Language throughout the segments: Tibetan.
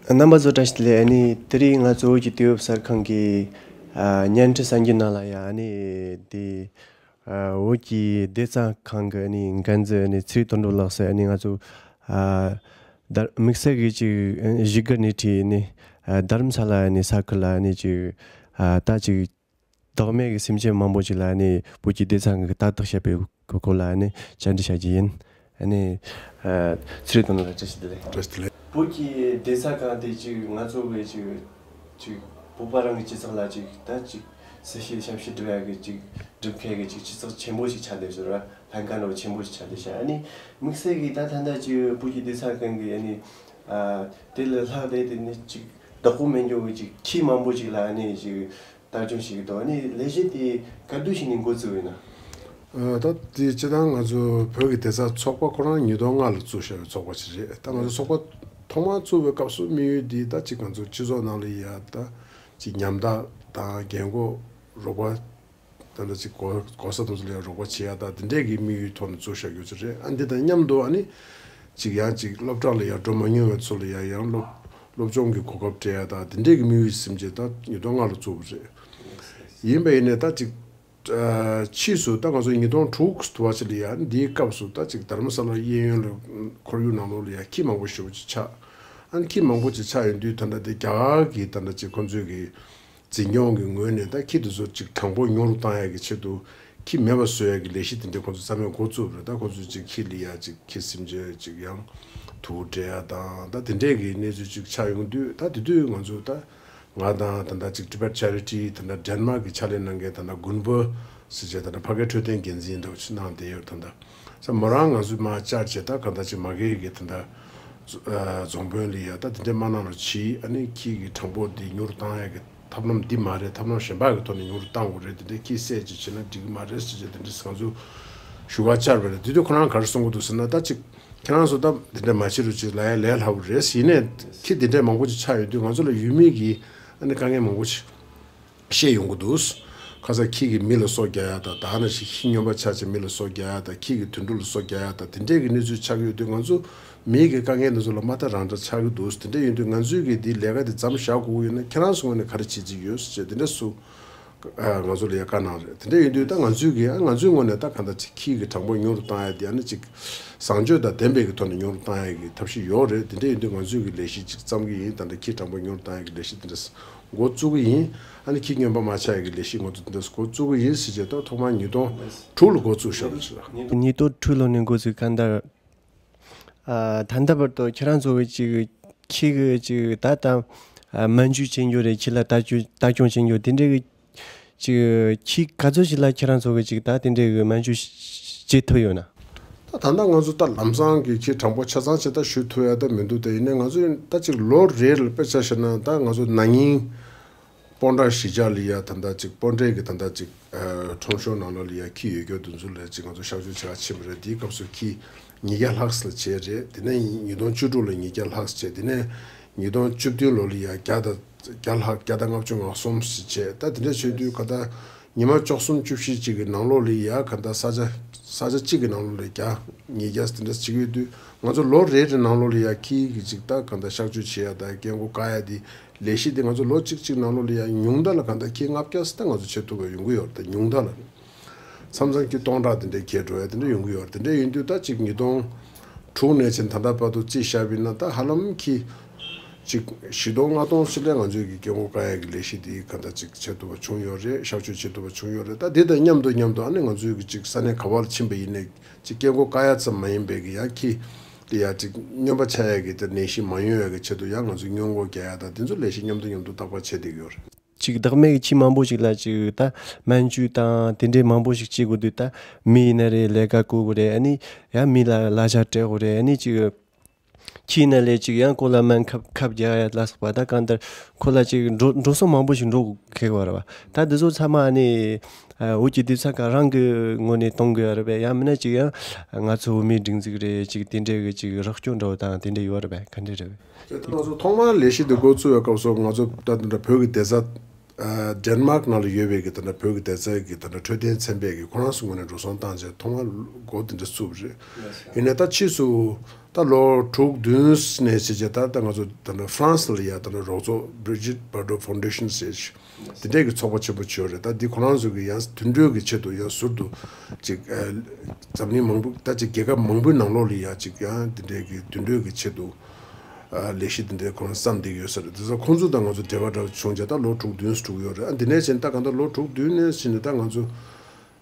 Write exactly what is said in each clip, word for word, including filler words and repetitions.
རྣམ་པ་ཚོ་བཀྲ་ཤིས་བདེ་ལེགས། ཨ་ནི་དེ་རིང་ང་ཚོ་བོད་ཀྱི་དུས་བབ་གསར་ཁང་གི་ཨ་བརྙན་འཕྲིན་གསར་འགྱུར་ནང་ལ་ཡ་ཨ་ནི་དེ་ཨ་བོད་ཀྱི་སྡེ་ཚན་ཁང་གི་ཨ་ནི་འགན་འཛིན་ཨ་ནི་ཚེ་རིང་དོན་གྲུབ་ལགས་སུ་ཨ་ནི་ང་ཚོ་ཨ་དར་དམིགས་བསལ་གྱི་ཅིག་ཨ་བཞུགས་སྒར་ནས་ཁྲིད་ཨ་ནི་ཨ་རྡ་རམ་ས་ལ་ཨ་ནི་ས་ཁུལ་ལ་ཨ་ནི་ཅིག་ཨ་ད་ཅིག་ལྡོག་མེད་ཀྱི་སེམས་ཅན་མང་པོ་ཅིག་ལ་ཨ་ནི་བོད་ཀྱི་སྡེ་ཚན་གྱིས་ལྟ་རྟོག་བྱེད་པའི་སྐོར་ལ་ཨ་ནི་བཅར་འདྲི་བྱ་རྒྱུ་ཡིན། ཨ་ནི་ཨ་ཚེ་རིང་དོན་གྲུབ་ལགས་བཀྲ་ཤིས་བདེ་ལེགས། བཀྲ་ཤིས་བདེ་ལེགས། བོད་ཀྱི་སྡེ་ཚན་ཁང་དེ་ཅིག་ང་ཚོ་གི་ཅིག་ཅིག་བོད་པ་རང་གི་སྤྱི་ཚོགས་ལ་ཅིག་ད་ཅིག་སྲི་ཞུ་ཞབས་ཞུ་སྒྲུབ་ཡ་གི་ཅིག་སྒྲུབ་མཁན་གྱི་ཅིག་སྤྱི་ཚོགས་ཆེན་པོ་ཞིག་ཆགས་བསྡད་ཟེར་བ། ལྷན་ཁང་འདྲ་བོ་ཆེན་པོ་ཞིག་ཆགས་བསྡད་ཤག་ཨ་ནི་དམིགས་བསལ་གྱི་ད་ད་ལྟ་ཅིག་བོད་ཀྱི་སྡེ་ཚན་ཁང་གི་ཨ་ནི་ཨ་དེ་ལས་ལྷག་སྟེ་དེ་ནི་ཅིག་བདག་པོ་མེད་མཁན་གྱི་ཅིག་ཁྱི་མང་པོ་ཅིག་ལ་ཨ་ནི་ཅིག་ལྟ་སྐྱོང་བྱེད་ཀྱི་འདུག་ཨ་ནི་ལས་གཞི་དེ་ག་དུས་ཕྱིན་ནས་འགོ་བཙུགས་ཡོད་ན། ཨ་ད་དེ་སྤྱིར་བཏང་ང་ཚོ་བོད་ཀྱི་སྡེ་ཚན་ཚོགས་པ་ཁོ་རང་ཉིས་སྟོང་ལྔ་ལ་བཙུགས་བཞག་པའི་ཚོགས་པ་ཞིག་རེད། ད་ང་ཚོ་ཚོགས་པ་ཐོག་མར་བཙུགས་པའི་སྐབས་སུ་དམིགས་ཡུལ་འདི་ད་ཅིག་ང་ཚོ་སྤྱི་ཚོགས་ནང་ལ་ཡ་ད་ཅིག་ཉམ་ཐག་དང་རྒན་གོག་རོགས་པ་ད་ལྟ་ཅིག་གོ་གོ་ས་དེ་ཚོ་ལ་ཡ་རོགས་པ་བྱེད་ཡ་ད་དེ་འདྲས་ཀྱི་དམིགས་ཡུལ་ཐོག་ནས་བཙུགས་བཞག་ཡོད་ཚོད་རེད། ཨ་འདི་དང་མཉམ་དུ་ཨ་ནི་ཅིག་ཡང་ཅིག་སློབ་གྲྭ་ལ་ཡང་འགྲོ་མ་མྱོང་བའི་ཚོ་ལ་ཡང་ཡང་སློབ་སློབ་སྦྱོང་གི་གོ་སྐབས་སྤྲད་ཡ་དང་དེ་འདྲས་ཀྱི་དམིགས་ཡུལ་ཟིན་བྱས་ད་ཉིས་སྟོང་ལྔ་ལ་བཙུགས་པ་རེད། ཡིན་པ་ཡིན་ནའི་ད་ཅིག་ཨ་ཕྱིས་སུ་ད་ང་ཚོ་ཉིས་སྟོང་དྲུག་དུ་བ་ཅིག་ལ་ཡང་འདིའི་སྐབས་སུ་ད་ཅིག་དྷ་རམ་ས་ལ་གཡས་གཡོན་ལ་ཁོར་ཡུག་ནང་ལོགས་ལ་ཡང་ཁྱི་མང་པོ་ཞེ་པོ་ཅིག་ཆགས། ཨ་ནི་ཁྱི་མང་པོ་ཅིག་ཆགས་ཡོང་དུས་ད་ལྟ་དེ་རྒྱ་གར་གྱི་ད་ལྟ་ཅིག་ཁོང་ཚོའི་གི་འཛིན་སྐྱོང་གི་ངོས་ནས་ད་ཁྱི་དེ་ཚོ་ཅིག་གྲངས་འབོར་ཉུང་རུ་བཏང་ཡག་གི་ཆེད་དུ་ཁྱི་མེད་པ་བཟོ་ཡག་གི་ལས་གཞི་དེ་འདྲ་ཁོང་ཚོ་རྩ་མེད་འགོ་བཙུགས་པ་རེད། ད་ཁོང་ཚོས་ཅིག་ཁྱི་ལ་ཡ་ཅིག་ཁྱི་སེམས་ཅན་ཅིག་ཡང་དུག་སྤྲད་ཡ་དང་ད་དེ་འདྲས་ཀྱི་གནས་ཚུལ་ཅིག་ཆགས་ཡོང་དུས་ད་དེ་དུས་ང་ཚོ་ད་ང་དང་ད་ལྟ་ཅིག་Tibet Charity ད་ལྟ་Denmark གི་ཕྱག་ལས་གནང་མཁན་ད་ལྟ་Gunvor ཟེར་བྱས་ད་ལྟ་ཕ་གིའི་འཕྲོད་བསྟེན་འགན་འཛིན་འདྲ་བོ་ཅིག་གནང་བསྡད་ཡོད། ད་ལྟ་ས་མོ་རང་ང་ཚོས་མར་བཅར་བྱས་ད་ག་ད་ཅིག་མ་གི་གི་ད་ལྟ་རྫོང་དཔོན་ལ་ཡ་ད་དེ་འདྲས་མ་གནང་རོགས་གྱིས། ཨ་ནི་ཁྱི་གི་གྲངས་འབོར་འདི་ཉུང་རུ་བཏང་ཡ་གི་ཐབས་ལམ་འདི་མ་རེད། ཐབས་ལམ་གཞན་པ་གི་ཐོག་ནས་ཉུང་རུ་བཏང་དགོས་རེད། དེ་འདྲའི་ཁྱི་བསད་ཅིག་བྱས་ན་འགྲིག་གི་མ་རེད་ཟེར་བྱས་དེ་འདྲའི་ང་ཚོ་ཞུ་བ་བཅར་བ་རེད། དེ་དུས་ཁོ་རང་ག་རེ་གསུང་གི་འདུག་ཟེར་ན་ད་ཅིག་ཁྱེད་རང་ཚོ་ད་དེ་འདྲ་མ་བྱེད་རོགས་གྱིས་ལབ་ཡ་ལས་སླ་པོ་རེད། ཡིན་ནའི་ཁྱི་དེ་འདྲ་མང་པོ་ཅིག་ཆགས་ཡོང་དུས་ང་ཚོ་ལ་ཡུལ་མི་གི་ཨ་ནི་དཀའ་ངལ་མང་པོ་ཅིག་བཤད་ཡོང་གི་འདུག་ཁ་སང་ཁྱི་གིས་མི་ལ་སོ་རྒྱག་ཡ་དང་ད་ནང་བཞིན་ཁྱི་སྨྱོན་པ་ཆགས་བྱས་མི་ལ་སོ་རྒྱག་ཡ་དང་ཁྱི་གིས་དུད་འགྲོ་ལ་སོ་རྒྱག་ཡ་དང་དེ་འདྲས་ཀྱི་གནས་ཚུལ་ཆགས་ཀྱི་ཡོད་དུས་ང་ཚོ་མི་གི་དཀའ་ངལ་འདི་ཚོ་ལ་མ་ལྟ་རང་ལྟ་ཆགས་ཀྱི་འདུག་དེ་འདྲ་ཡིན་དུས་ང་ཚོས་ཀྱི་འདི་ལས་ཀ་འདི་མཚམས་བཞག་དགོས་ཀྱི་ཡོད་ན་ཁྱེད་རང་ཚོའི་ངོས་ནས་ག་རེ་བྱེད་ཀྱི་ཡོད་ཟེར་བྱས་དེ་འདྲ་སུ་ཨ་ང་ཚོ་ལ་ཡ་བཀའ་གནང་རེད། དེ་འདྲ་ཡིན་དུས་ད་ང་ཚོས་ཀྱི་ཨ་ང་ཚོའི་ངོས་ནས་ད་གང་ལྟར་ཅིག་ཁྱི་གི་གྲངས་འབོར་ཉུང་རུ་བཏང་ཡ་འདི་ཨ་ནི་ཅིག་བཟང་སྤྱོད་དང་ལྡན་པའི་གི་ཐོག་ནས་ཉུང་རུ་བཏང་ཡ་གི་ཐབས་ཤེས་ཡོད་རེད། དེ་འདྲ་ཡིན་དུས་ང་ཚོས་ཀྱི་ལས་གཞི་ཅིག་བརྩམ་གྱི་ཡིན། ད་ལྟ་ཁྱི་གྲངས་འབོར་ཉུང་རུ་བཏང་ཡ་གི་ལས་གཞི་དེ་འདྲ་འགོ་བཙུགས་ཀྱི་ཡིན། ཨ་ནི་ཁྱི་སྨྱོན་པ་མ་ཆགས་ཡ་གི་ལས་གཞི་ང་ཚོ་དེ་འདྲ་འགོ་བཙུགས་ཀྱི་ཡིན་ཟེར་བྱས་ད་ཐོག་མར་ཉིས་སྟོང་དྲུག་ལ་འགོ་བཙུགས་བཞག་པ་རེད། ཉིས་སྟོང་དྲུག་ལོ་ནས་འགོ་བཙུགས་གང་ལྟར། ཨ་ད་ལྟ་བར་དུ་ཁྱེད་རང་ཚོ་གི་ཅིག་ཁྱི་གི་ཅིག་ད་ལྟ་ཨ་སྨན་བཅོས་བྱེད་རྒྱུ་རེད། ཁྱི་ལ་ལྟ་སྐྱོང་ལྟ་སྐྱོང་བྱེད་རྒྱུ་དེ་འདྲའི་གི་ཅིག་ཁྱི་ག་ཚོད་ཞིག་ལ་ཁྱེད་རང་ཚོ་གི་ཅིག་ད་དེ་འདྲའི་གི་སྨན་བཅོས་བྱེད་ཐུབ་ཡོད་ན། ད་ད་ལྟ་ང་ཚོ་ད་ལམ་སང་གི་ཁྱི་གྲངས་འབོར་ཆ་ཚང་ཅིག་ད་ཞུ་ཐུབ་ཡ་ད་མི་འདུག་དེ་ཡིན་ནའི་ང་ཚོ་ད་ཅིག་ལོ་རེ་ལ་དཔེ་ཆ་བཞག་ན་ད་ང་ཚོ་ན་ནིང་སྤོན་ཊ་གཞིས་ཆགས་ལ་ཡ་ད་ལྟ་ཅིག་སྤོན་ཊའི་གི་ད་ལྟ་ཅིག་ཨ་ཁྲོམ་གཞུང་ནང་ལོགས་ལ་ཡ་ཁྱི་ཡོད་རྒྱུ་དེ་ཚོ་ལ་ཅིག་ང་ཚོ་གཤག་བཅོས་བྱེད་ག་ཕྱིན་པ་རེད། དེའི་སྐབས་སུ་ཁྱི་ཉིས་བརྒྱ་ལྷག་ཙམ་བྱས་རེད། དེ་ནས་ཉིས་སྟོང་བཅུ་དྲུག་ལ་ཉིས་བརྒྱ་ལྷག་ཙམ་བྱས། དེ་ནས་ཉིས་སྟོང་བཅུ་བདུན་ལོ་ལ་ཡ་བརྒྱ་དང་བརྒྱ་ལྷག་བརྒྱ་དང་ལྔ་བཅུ་ང་གསུམ་ཙམ་བྱས། ད་དེ་འདྲ་བྱས་དུས་ག་ད་ཉི་མ་བཅུ་གསུམ་བཅུ་བཞི་ཅིག་གི་ནང་ལོགས་ལ་ཡ་ག་ད་ས་ཆ་ས་ཆ་གཅིག་གི་ནང་ལོགས་ལ་བརྒྱ་ཉིས་བརྒྱ་དེ་འདྲ་བྱེད་ཀྱི་ཡོད་དུས་ང་ཚོ་ལོ་རེ་རེ་ནང་ལོགས་ལ་ཡ་ཁྱི་གི་ཅིག་ད་ག་ད་གཤག་བཅོས་བྱེད་ཡ་ད་སྐད་འགོག་བཀག་ཡ་དེ་ལས་གཞི་དེ་ང་ཚོ་ལོ་གཅིག་གཅིག་ནང་ལོགས་ལ་ཡ་ཉུང་མཐའ་ལ་གང་ལྟར་ཁྱི་ལྔ་བརྒྱ་ཙམ་ད་ང་ཚོ་བྱེད་ཐུབ་པ་ཡོང་གི་ཡོད་རེད། ད་ཉུང་མཐའ་ལ་མཚམས་མཚམས་ཁྱི་སྟོང་ཕྲག་དེ་འདྲའི་འགྱེལ་འགྲོ་ཡ་དེ་འདྲ་ཡོང་གི་ཡོད་རེད། དེ་འདྲ་ཡིན་དུས་ད་ཅིག་ཉིས་སྟོང་དྲུག་ནས་བྱས་ད་ལྟ་བར་དུ་རྩིས་བཞག་པ་ཡིན་ན་ད་ཧ་ལམ་ཁྱི་ཅིག་བཞི་སྟོང་ལྔ་སྟོང་ཙམ་ལ་ང་ཚོས་ཀྱི་སྐད་འགོག་བཀག་ཡ་གི་ལས་གཞི་དེ་གང་ལྟར་ཅིག་བྱེད་ཐུབ་པ་བྱུང་ཡོད་རེད། གཤག་བཅོས་བྱེད་ཐུབ་པ་བྱུང་ཡོད་རེད། ད་དེ་དང་མཉམ་དུ་མཉམ་དུ་ཨ་ནི་ང་ཚོས་ཀྱི་ཅིག་ས་གནས་ག་པར་ཕྱིན་པ་ཡིན་ནའི་ཅིག་སྐད་འགོག་བཀག་ཡ་ཙམ་མ་ཡིན་པའི་གི་ཡང་ཁྱི་དེ་ཡ་ཅིག་སྨྱོན་པ་ཆགས་ཡ་གི་དེ་ནད་གཞི་མ་ཡོང་ཡ་གི་ཆེད་དུ་ཡང་ང་ཚོས་སྔོན་འགོག་རྒྱག་ཡ་དང་དེ་ཚོ་ལས་གཞི་མཉམ་དུ་མཉམ་དུ་རྟག་པར་བྱེད་བསྡད་ཀྱི་ཡོད་རེད། ཅིག་བདག་མེད་ཀྱི་ཁྱི་མང་པོ་ཞིག་ལ་ཅིག་ད་སྨན་བཅོས་དང་དེ་འདྲའི་མང་པོ་ཞིག་བྱེད་དགོས་དུས་ད་མི་ཡིན་ན་རེད། ལས་ཀ་བསྐོ་དགོས་རེད། ཨ་ནི་ཡང་མི་ལ་གླ་ཆ་སྤྲད་དགོས་རེད། ཨ་ནི་ཅིག་ཁྱི་ཡིན་ན་ལས་ཅིག་ཡང་ཁོ་ལ་སྨན་ཁབ་ཁབ་རྒྱག་ཡ་ལ་སོགས་པ་ད་གང་ལྟར་ཁོ་ལ་ཅིག་འགྲོ་འགྲོ་སོང་མང་པོ་ཞིག་འགྲོ་དགོས་ཀྱི་ཡོད་རེད་པ། ད་འདི་ཚོ་ཚང་མ་ཨ་ནི་ཨ་བོད་ཀྱི་སྡེ་ཚན་ཁག་རང་གི་ངོས་ནས་གཏོང་དགོས་ཡ་རེད་པས། ཡང་མིན་ན་ཅིག་ཡང་ང་ཚོ་བོད་མིའི་སྒྲིག་འཛུགས་རེད། ཅིག་དེ་འདྲའི་གི་ཅིག་རོགས་སྐྱོར་འདྲ་བོ་དང་དེ་འདྲ་ཡོད་རེད་པས། ག་འདྲ་རེད་པས། དེ་ལྟར་ང་ཚོ་ཐོག་མར་ལས་གཞི་འདི་འགོ་བཙུགས་པའི་སྐབས་སུ་ང་ཚོ་ད་དེ་འདྲ་བོད་ཀྱི་སྡེ་ཚན་ ཨ་ཌེན་མཱག་ནང་ལ་ཡོད་པའི་གི་ད་ལྟ་བོད་ཀྱི་བསྡད་ཚལ་གྱི་ད་ལྟ་འཕྲོད་བསྟེན་ཚན་པས་གི་ཁོ་རང་ཚོའི་ངོས་ནས་འགྲོ་སོང་བཏང་བྱས་ཐོག་མར་འགོ་དེ་འདྲ་བཙུགས་པ་རེད། ཡིན་ནའི་ད་ཕྱིས་སུ་ད་ལོ་དྲུག་བདུན་ནས་བྱས་བྱས་ད་ད་ང་ཚོ་ད་ལྟ་ཧྥ་རན་སི་ལ་ཡ་ད་ལྟ་རོགས་ཚོགས་Brigitte Bardot Foundation ཟེར་དེ་འདྲས་ཀྱི་ཚོགས་པ་ཆེན་པོ་ཅིག་ཡོད་རེད། ད་འདི་ཁོ་རང་ཚོ་གི་ཡང་མཐུན་སྒྲིལ་གྱི་ཆེད་དུ་ཡང་ཟུར་དུ་ཅིག་ཨ་འཛམ་གླིང་མང་པོ་ད་ཅིག་རྒྱལ་ཁབ་མང་པོའི་ནང་ལོགས་ལ་ཡ་ཅིག་ཡང་དེ་འདྲས་ཀྱི་མཐུན་སྒྲིལ་གྱི་ཆེད་དུ་ཨ་ལས་གཞི་དེ་འདྲས་ཁོ་རང་བརྩམས་བསྡད་ཀྱི་ཡོད་ས་རེད། དེ་ཚོ་ཁོང་ཚོ་དང་ང་ཚོ་འབྲེལ་བ་འདྲ་བ་བྱུང་བྱས་ད་ལོ་དྲུག་བདུན་དྲུག་ཡོད་རེད། ཨ་འདི་ནས་བྱས་ནས་ད་གང་ལྟར་ལོ་དྲུག་བདུན་ནས་བྱས་ནས་ད་ང་ཚོ་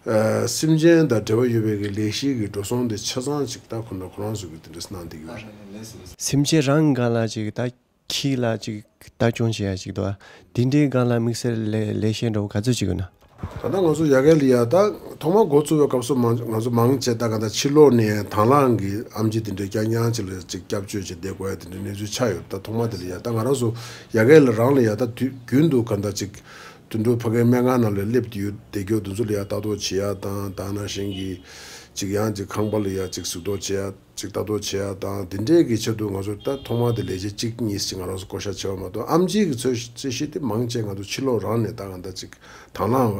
ཨ་སེམས་ཅན་དང་འབྲེལ་བ་ཡོད་པའི་གི་ལས་གཞི་གི་འགྲོ་སོང་དེ་ཆ་ཚང་ཅིག་ད་ཁོ་ན་ཁོ་རང་ཚོ་གི་དེ་འདྲས་གནང་བསྡད་ཀྱི་ཡོད་རེད། སེམས་ཅན་རང་སྒང་ལ་ཅིག་ད་ཁྱི་ལ་ཅིག་ལྟ་སྐྱོང་བྱེད་ཡ་ཅིག་འདུག་ཨ། དེ་འདྲའི་སྒང་ལ་དམིགས་བསལ་ལས་ལས་བྱེད་འདྲ་བོ་ག་ཚོད་ཅིག་ཡོད་ན། ད་ལྟ་ང་ཚོ་ཡ་གི་ལ་ཡ་ད་ཐོག་མར་འགོ་བཙུགས་པའི་སྐབས་སུ་མང་ང་ཚོ་མང་ཆེ་ད་ག་ད་ཕྱི་ལོགས་ནས་དང་བླངས་ཀྱི་ཨེམ་ཆི་དེ་འདྲའི་རྐྱང་རྐྱང་ཅིག་ལ་ཅིག་སྐྱབས་བཅོལ་བྱས་བསྡད་དགོས་ཡ་དེ་འདྲའི་གནས་ཚུལ་ཆགས་ཡོད། ད་ཐོག་མ་དེ་ལ་ཡ་ད་ང་རང་ཚོ་ཡ་གི་ལ་རང་ལ་ཡ་ད་དུས་རྒྱུན་དུ་ག་ད་ཅིག་དུད་འགྲོ་ཕ་གིའི་སྨན་ཁང་ནང་ལ་སླེབས་ཡོད་བསྡད་རྒྱུ་དེ་ཚོ་ལ་ཡ་ལྟ་རྟོག་བྱེད་ཡ་དང་ད་ནང་བཞིན་གྱི་ཅིག་ཡང་ཅིག་ཁང་པ་ལ་ཡ་ཅིག་གཟིགས་རྟོག་བྱེད་ཡ། ཅིག་ལྟ་རྟོག་བྱེད་ཡ་དང་དེ་འདྲའི་གི་ཆེད་དུ་ང་ཚོ་ད་ཐོག་མར་དེ་ལས་བྱེད་གཅིག་གཉིས་ཤིག་ང་རང་ཚོ་བསྐོ་བཞག་བྱས་པ་མ་གཏོགས་ཨེམ་ཆི་གི་ཚོས་རྩིས་གཞི་དེ་མང་ཆེ་ང་ཚོ་ཕྱི་ལོགས་རང་ནས་ད་གང་ལྟར་ཅིག་དང་བླངས་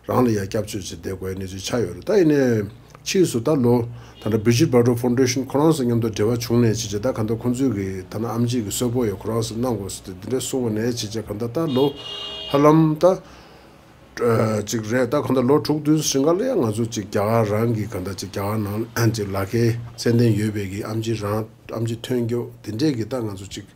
པ་རང་ལ་ཡ་སྐྱབས་བཅོལ་བྱས་བསྡད་དགོས་ཡ་གནས་ཚུལ་ཆགས་ཡོད་རེད། ད་ཡིན་ནའི་ཕྱིས་སུ་ད་ལོ་ད་ལྟ་Brigitte Bardot Foundation ཁོ་རང་ཚོ་མཉམ་དུ་འབྲེལ་བ་བྱུང་ནས་བྱས་བྱས་ད་གང་ལྟར་ཁོང་ཚོས་གི་ད་ནང་ཨེམ་ཆི་གི་གསོལ་ཕོགས་ཡ་ཁོ་རང་ཚོ་གནང་དགོས་ཟེར་ཏེ་དེ་འདྲ་གསུངས་པ་ནས་བྱས་བྱས་གང་ལྟར་ད་ལོ་ཧ་ལམ་ད། ཨ་ཅིག་རེད། ད་གང་ལྟར་ལོ་དྲུག་བདུན་རིང་ག་ལ་ཡང་ང་ཚོ་ཅིག་རྒྱ་གར་རང་གི་གང་ལྟར་ཅིག་རྒྱ་གར་ནང་ཅིག་ལག་ཁྱེར་ཚད་ལྡན་ཡོད་པའི་གི་ཨེམ་ཆི་རང་ཨེམ་ཆི་ཐོན་རྒྱུ་དེ་འདྲས་ཀྱི་ད་ང་ཚོ་ཅིག་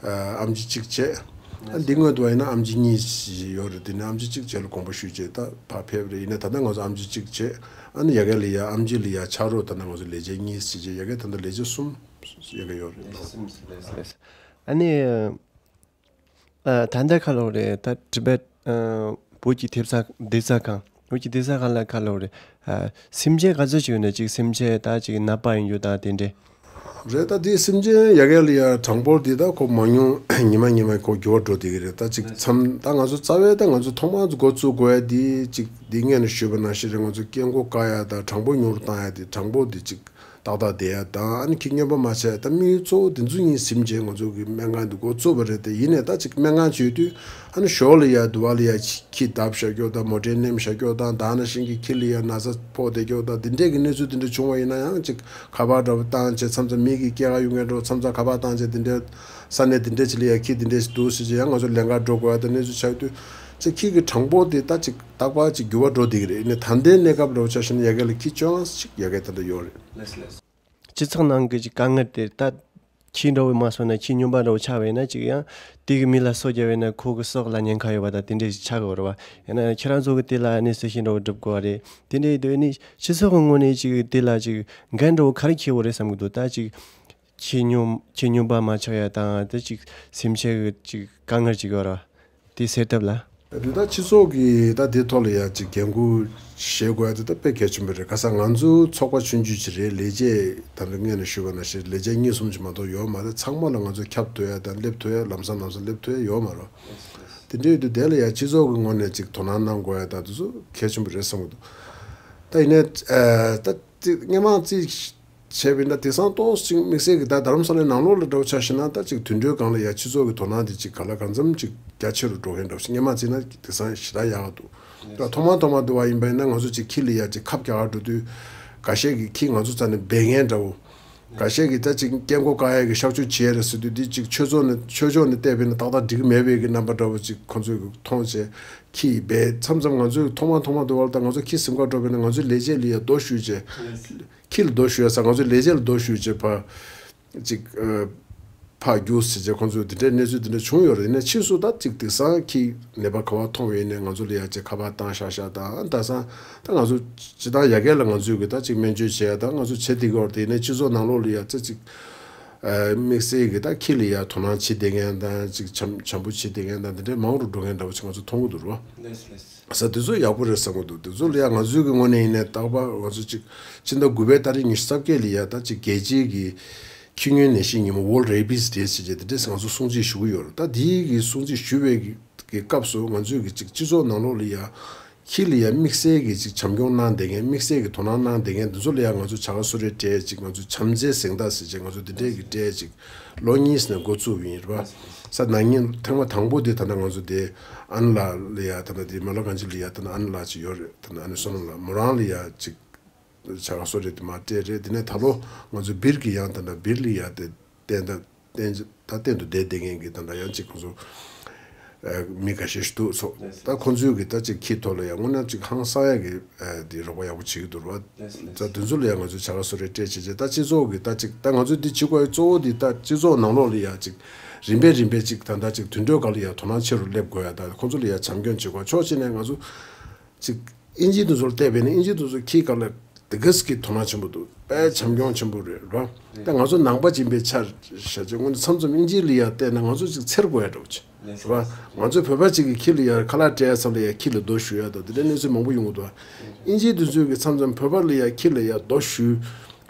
ཨ་ཨེམ་ཆི་གཅིག་བྱས། ཨ་འདི་སྔོན་དུ་བ་ཡིན་ན་ཨེམ་ཆི་གཉིས་ཡོད་རེད། དེ་ནས་ཨེམ་ཆི་གཅིག་བྱས་ལ་དགོངས་པ་ཞུས་བྱས་ད་ཕར་ཕེབས་རེད། ཡིན་ན་ད་ལྟ་ང་ཚོ་ཨེམ་ཆི་གཅིག་བྱས། ཨ་ནི་ཡ་གི་ལ་ཡ་ཨེམ་ཆི་ལ་ཡ་ཆ་རོགས་ད་ལྟ་ང་ཚོ་ལས་བྱེད་གཉིས་བྱས་བྱས་ཡ་གི་ད་ལྟ་ལས་བྱེད་གསུམ་ཡ་གི་ཡོད་རེད། ཨ་ནི། ཨ་ད་ལྟ་ག་ལབ་རེད། ད་ཊི་བེཊ་ཨ་བོད་ཀྱི་ཐེབས་རྩ་བསྡད་ས་ཁང་། བོད་ཀྱི་བསྡད་ས་ཁང་ལ་ག་ལབ་རེད། ཨ་སེམས་ཅན་ག་ཚོད་ཅིག་ཡོད་ན་ཅིག་སེམས་ཅན་ད་ཅིག་ནད་པ་ཡིན་རྒྱུ་ད་དེ་འདྲས། རེད། ད་དེ་སེམས་ཅན་ཡ་གི་ལ་ཡ་གྲངས་འབོར་འདི་ད་ཁོ་མང་ཉུང་ཉི་མ་ཉི་མ་ཁོ་འགྱུར་བ་འགྲོ་བསྡད་ཀྱི་རེད། ད་ཅིག་མཚམས་ད་ང་ཚོ་རྩ་བའི་ད་ང་ཚོ་ཐོག་མར་འགོ་བཙུགས་དགོས་ཡ་འདི་ཅིག་འདི་སྔོན་ནས་ཞུས་པ་ནང་བཞིན་རེད། ང་ཚོ་སྐད་འགོ་བཀག་ཡ་ད་གྲངས་འབོར་ཉུང་རུ་བཏང་ཡ་འདི་གྲངས་འབོར་འདི་ཅིག་ཏག་ཏག་བསྡད་ཡ་དང་། ཨ་ནི་ཁྱི་སྨྱོན་པ་མ་ཆགས་ཡ་ད་དམིགས་ཡུལ་གཙོ་བོ་དེ་ཚོ་གཉིས་སེམས་ཅན་ང་ཚོ་གི་སྨན་ཁང་འདི་འགོ་བཙུགས་པ་རེད་དེ། ཡིན་ནའི་ད་ཅིག་སྨན་ཁང་བྱེད་དུས་ཨ་ནི་ཞོར་ལ་ཡ་དུ་བ་ལ་ཡ་ཁྱི་བརྡབ་བཞག་རྒྱུ་དང་མོ་ཊའི་ནེམ་བཞག་རྒྱུ་དང་ད་ནང་བཞིན་གྱི་ཁྱི་ལ་ཡ་ན་ཚ་ཕོག་བསྡད་རྒྱུ་དང་དེ་འདྲས་ཀྱི་གནས་ཚུལ་དེ་འདྲ་བྱུང་བ་ཡིན་ན་ཡང་ཅིག་ཁ་པར་འདྲ་བོ་བཏང་བྱས་མཚམས་མཚམས་མི་གི་སྐྱེལ་ག་ཡོང་མཁན་འདྲ་བོ་མཚམས་མཚམས་ཁ་པར་བཏང་བྱས་དེ་འདྲས་ས་གནས་དེ་འདྲས་ཅིག་ལ་ཡ་ཁྱི་དེ་འདྲས་ཞིག་འདུག་ཟེར་བྱས་ཡང་ང་ཚོ་ལེན་ག་འགྲོ་དགོས་ཡ་དང་གནས་ཚུལ་ཆགས་དུས་ཅིག་ཁྱི་གི་གྲངས་འབོར་དེ་ད་ཅིག་རྟག་པར་ཅིག་འགྱུར་བ་འགྲོ་བསྡད་ཀྱི་རེད། ཡིན་ནའི་ད་ལྟའི་གནས་སྐབས་འདྲ་བོ་ཆ་བཞག་ན་ཡ་གི་ལ་ཁྱི་བཅོ་ལྔ་ཞིག་ཡ་གི་ད་ལྟ་ཡོད་རེད། སྤྱི་ཚོགས་ནང་གི་ཅིག་དཀའ་ངལ་དེ་ད་ཁྱི་འདྲ་བོ་མ་སོང་ན་ཁྱི་སྨྱོན་པ་འདྲ་བོ་ཆགས་པ་ཡིན་ན་ཅིག་ཡང་དེ་གི་མི་ལ་སོ་བརྒྱབ་པ་ཡིན་ན་ཁོ་གི་སྲོག་ལ་ཉེན་ཁ་ཡོད་པ་དང་དེ་འདྲས་ཞིག་ཆགས་ཀྱི་ཡོད་རེད་བ། ཡིན་ན་ཁྱེད་རང་ཚོ་གི་དེ་ལ་ཨ་ནི་གསལ་བཤད་འདྲ་བོ་སྒྲུབ་དགོས་པ་རེད། དེ་འདྲས་ཡིན་དུས་ཨ་ནི་སྤྱི་ཚོགས་ཀྱི་ངོས་ནས་ཅིག་དེ་ལ་ཅིག་འགན་འདྲ་བོ་ག་རེ་འཁྱེར་དགོས་རེད་བསམ་གྱི་འདུག་ད་ཅིག་ཁྱི་སྨྱོན་ཁྱི་སྨྱོན་པ་མ་ཆགས་ཡ་དང་དེ་ཅིག་སེམས་ཅན་གི་ཅིག་དཀའ་ངལ་ཅིག་ཡོད་རེད་བ། དེ་སེལ་ཐབས་ལ། དེ་ད་སྤྱི་ཚོགས་ཀྱིས་ད་དེ་ཐོག་ལ་ཡ་ཅིག་འགན་ཁུར་བཞེས་དགོས་ཡ་དེ་ད་དཔེ་གལ་ཆེན་པོ་རེད། ག་ས་ང་ཚོ་ཚོགས་པ་ཆུང་ཆུང་ཅིག་རེད། ལས་བྱེད་ད་ལྟ་སྔོན་ནས་ཞུས་པ་ནང་བཞིན་ལས་བྱེད་གཉིས་གསུམ་ཅིག་མ་གཏོགས་ཡོད་མ་རེད། ཚང་མ་ལ་ང་ཚོ་ཁྱབ་ཐུབ་ཡ་དང་སླེབས་ཐུབ་ཡ་ལམ་སང་ལམ་སང་སླེབས་ཐུབ་ཡ་ཡོད་མ་རེད། དེ་འདྲའི་དུས་དེ་ལ་ཡ་སྤྱི་ཚོགས་ཀྱི་ངོས་ནས་ཅིག་དོ་སྣང་གནང་དགོས་ཡ་ད་དེ་ཚོ་གལ་ཆེན་པོ་རེད་བསམ་གྱི་འདུག་ད་ཡིན་ནའི་ད་སྔོན་མ་རྩིས་བྱས་པ་ཡིན་ན་དེང་སང་ཏོག་ཙམ་དམིགས་བསལ་གྱི་ད་རྡ་རམ་ས་ལའི་ནང་ལོགས་ལ་འདྲ་བོ་ཆ་བཞག་ན་ད་ཅིག་དུད་འགྲོའི་སྒང་ལ་ཡ་སྤྱི་ཚོགས་ཀྱི་དོ་སྣང་དེ་ཅིག་ག་ལ་གང་འཚམ་ཅིག་རྒྱ་ཆེ་རུ་འགྲོ་མཁན་འདྲ་བོ་ཞིག་སྔོན་མ་བརྩིས་ན་དེང་སང་ཞེ་དྲག་ཡག་ག་འདུག་ད་ཐོག་མ་ཐོག་མ་དུ་བ་ཡིན་པ་ཡིན་ན་ང་ཚོ་ཅིག་ཁྱི་ལ་ཡ་ཅིག་ཁབ་རྒྱག་ག་འགྲོ་དུས་འགའ་ཤས་ཀྱིས་ཁྱི་ང་ཚོ་རྩ་ནས་སྦས་མཁན་འདྲ་བོ། འགའ་ཤས་ཀྱིས་ད་ཅིག་སྐད་མགོ་བཀག་ཡ་གི་གཤག་བཅོས་བྱེད་ཡ་རེད་ཟེར་དུས་འདི་ཅིག་ཆོས་ཕྱོགས་ནས་ཆོས་ཕྱོགས་ནས་བལྟས་པ་ཡིན་ན་ཏག་ཏག་འགྲིག་གི་མེད་པའི་གི་རྣམ་པ་འདྲ་བོ་ཅིག་ཁོ་ཚོས་གི་མཐོང་བྱས་ཁྱི་སྦས། མཚམས་མཚམས་ང་ཚོས་ཐོག་མ་ཐོག་མ་དུ་བ་ལ་ད་ང་ཚོ་ཁྱི་ཟིན་ག་འགྲོ་བ་ཡིན་ན་ང་ཚོའི་ལས་བྱེད་ལ་ཡ་རྡོ་གཞུས་བྱས། ཁྱི་ལ་རྡོ་གཞུ་ཡ་ས་ང་ཚོའི་ལས་བྱེད་ལ་རྡོ་གཞུས་བྱས་ཕར་ཅིག་ཨ་ཕར་རྒྱུགས་ཟེར་བྱས་ཁོང་ཚོས་དེ་འདྲའི་གནས་ཚུལ་དེ་འདྲ་བྱུང་ཡོད་རེད། ཡིན་ནའི་ཕྱིས་སུ་ད་ཅིག་དེང་སང་ཁྱི་ནད་པ་ག་བ་མཐོང་བ་ཡིན་ནའི་ང་ཚོ་ལ་ཡ་ཅིག་ཁ་པར་བཏང་ཤག་ཤག་དང་ད་སང་ད་ང་ཚོ་སྤྱི་བཏང་ཡ་གི་ལ་ང་ཚོས་གི་ད་ཅིག་སྨན་བཅོས་བྱས་ཡ་ད་ང་ཚོ་བྱེད་བསྡད་ཀྱི་ཡོད་རེད། ཡིན་ནའི་སྤྱི་ཚོགས་ནང་ལོགས་ལ་ཡ་ཙི་ཅིག་ཨ་དམིགས་བསལ་གི་ད་ཁྱི་ལ་ཡ་དོ་སྣང་བྱེད་བསྡད་མཁན་དང་ཅིག་བྱམས་བྱམས་པོ་བྱེད་བསྡད་མཁན་དང་དེ་འདྲའི་མང་རུ་འགྲོ་མཁན་འདྲ་བོ་ཅིག་ང་ཚོ་མཐོང་གི་འདུག་རོ། ས་དེ་ཚོ་ཡག་པོ་རེད་བསམ་གི་འདུག་དེ་ཚོ་ལ་ཡང་ང་ཚོའི་གི་ངོས་ནས་ཡིན་ནའི་རྟག་པར་ང་ཚོ་ཅིག་ཕྱི་ཟླ་དགུ་པའི་ཏ་རིག་ཉི་ཤུ་རྩ་བརྒྱད་ལ་ཡ་ད་ཅིག་རྒྱལ་སྤྱིའི་གི་ཁྱི་སྨྱོན་ནད་གཞི་ཉིན་མོ་World Rabies Day ཟེར་བྱས་དེ་འདྲས་ང་ཚོ་སྲུང་བརྩི་ཞུ་གི་ཡོད་རེད། ད་དེའི་གི་སྲུང་བརྩི་ཞུ་བའི་གི་གི་སྐབས་སུ་ང་ཚོའི་གི་ཅིག་སྤྱི་ཚོགས་ནང་ལོགས་ལ་ཡ་ཁྱི་ལ་ཡ་དམིགས་བསལ་གི་ཅིག་བྱམས་སྐྱོང་གནང་བསྡད་མཁན་དམིགས་བསལ་གི་དོ་སྣང་གནང་བསྡད་མཁན་དེ་ཚོ་ལ་ཡ་ང་ཚོ་བྱ་དགའ་གསོལ་རས་སྤྲད་ཅིག་ང་ཚོ་བྱམས་བརྩེའི་གཟེངས་རྟགས་ཟེར་བྱས་ང་ཚོ་དེ་འདྲས་གི་སྤྲད་ཅིག་ལོ་གཉིས་ནས་འགོ་བཙུགས་པ་ཡིན་རེད་པ། ས་ན་ནིང་ཐེངས་མ་དང་པོ་དེ་ད་ལྟ་ང་ཚོ་དེ་ ཨན་ལགས་ལ་ཡ་ད་ལྟ་དེ་མ་ལོ་གང་ཅི་ལ་ཡ་ད་ལྟ་ཨན་ལགས་ཅིག་ཡོད་རེད། ད་ལྟ་ཨ་ནི་བསོད་ནམས་ལགས་མོ་རང་ལ་ཡ་ཅིག་བྱ་དགའ་གསོལ་རས་དེ་མར་སྤྲད་རེད། དེ་ནས་ད་ལོ་ང་ཚོ་སྦིར་གྱི་ཡང་ད་ལྟ་སྦིར་ལ་ཡ་དེ་བསྟན་ད་བསྟན་ད་བསྟན་དུ་བསྡད་བསྡད་མཁན་གྱི་ད་ལྟ་ཡང་ཅིག་ཁོང་ཚོ་ཨ་མི་འགའ་ཤས་ཤིག་འདུག་སོ། ད་ཁོང་ཚོའི་གི་ད་ཅིག་ཁྱི་ཐོག་ལ་ཡང་དངོས་གནས་ཅིག་ཧང་སང་ཡ་གི་ཨ་དེ་རོགས་པ་ཡག་པོ་བྱེད་ཀྱི་འདུག་ར། ད་དེ་ཚོ་ལ་ཡང་ང་ཚོས་བྱ་དགའ་གསོལ་རས་སྤྲད་བྱས་བྱས་ད་སྤྱི་ཚོགས་ཀྱི་ད་ཅིག་ད་ང་ཚོས་འདི་བྱེད་དགོས་ཡ་གཙོ་བོ་འདི་ད་སྤྱི་ཚོགས་ནང་ལོགས་ལ་ཡ་ཅིག་རིམ་པས་རིམ་པས་ཅིག་ད་ད་ཅིག་དུད་འགྲོའི་སྒང་ལ་ཡ་དོ་སྣང་ཆེ་རུ་སླེབས་དགོས་ཡ། ད་ཁོང་ཚོ་ལ་ཡ་བྱམས་སྐྱོང་བྱེད་དགོས། ཕྱོགས་གཅིག་ནས་ང་ཚོ་ཅིག་དབྱིན་ཇིའི་དུད་འགྲོ་ལ་བལྟས་པས་ན་དབྱིན་ཇིའི་དུད་འགྲོ་ཁྱིའི་སྒང་ལ་དེ་ག་ཙམ་གྱི་དོ་སྣང་ཆེན་པོ་འདུག་དཔེ་བྱམས་སྐྱོང་ཆེན་པོ་རེད་ར། ད་ང་ཚོ་ནང་པ་ཡིན་པའི་ཆ་བཞག་བྱས་དངོས་གནས་མཚམས་མཚམས་དབྱིན་ཇི་ལ་ཡ་བལྟས་ན་ང་ཚོ་ཅིག་འཚེར་དགོས་ཡ་འདྲ་བོ་ཅིག་རེད་བ། ང་ཚོའི་བོད་པ་ཅིག་གིས་ཁྱི་ལ་ཡ་ཁ་ལག་སྤྲད་ཡ་ཙམ་ལ་ཡ་ཁྱི་ལ་རྡོ་གཞུ་ཡ་དང་དེ་འདྲའི་གནས་ཚུལ་མང་པོ་ཡོང་གི་འདུག་དབྱིན་ཇིའི་དུད་འགྲོ་གིས་མཚམས་མཚམས་བོད་པ་ལ་ཡ་ཁྱི་ལ་ཡ་རྡོ་གཞུ་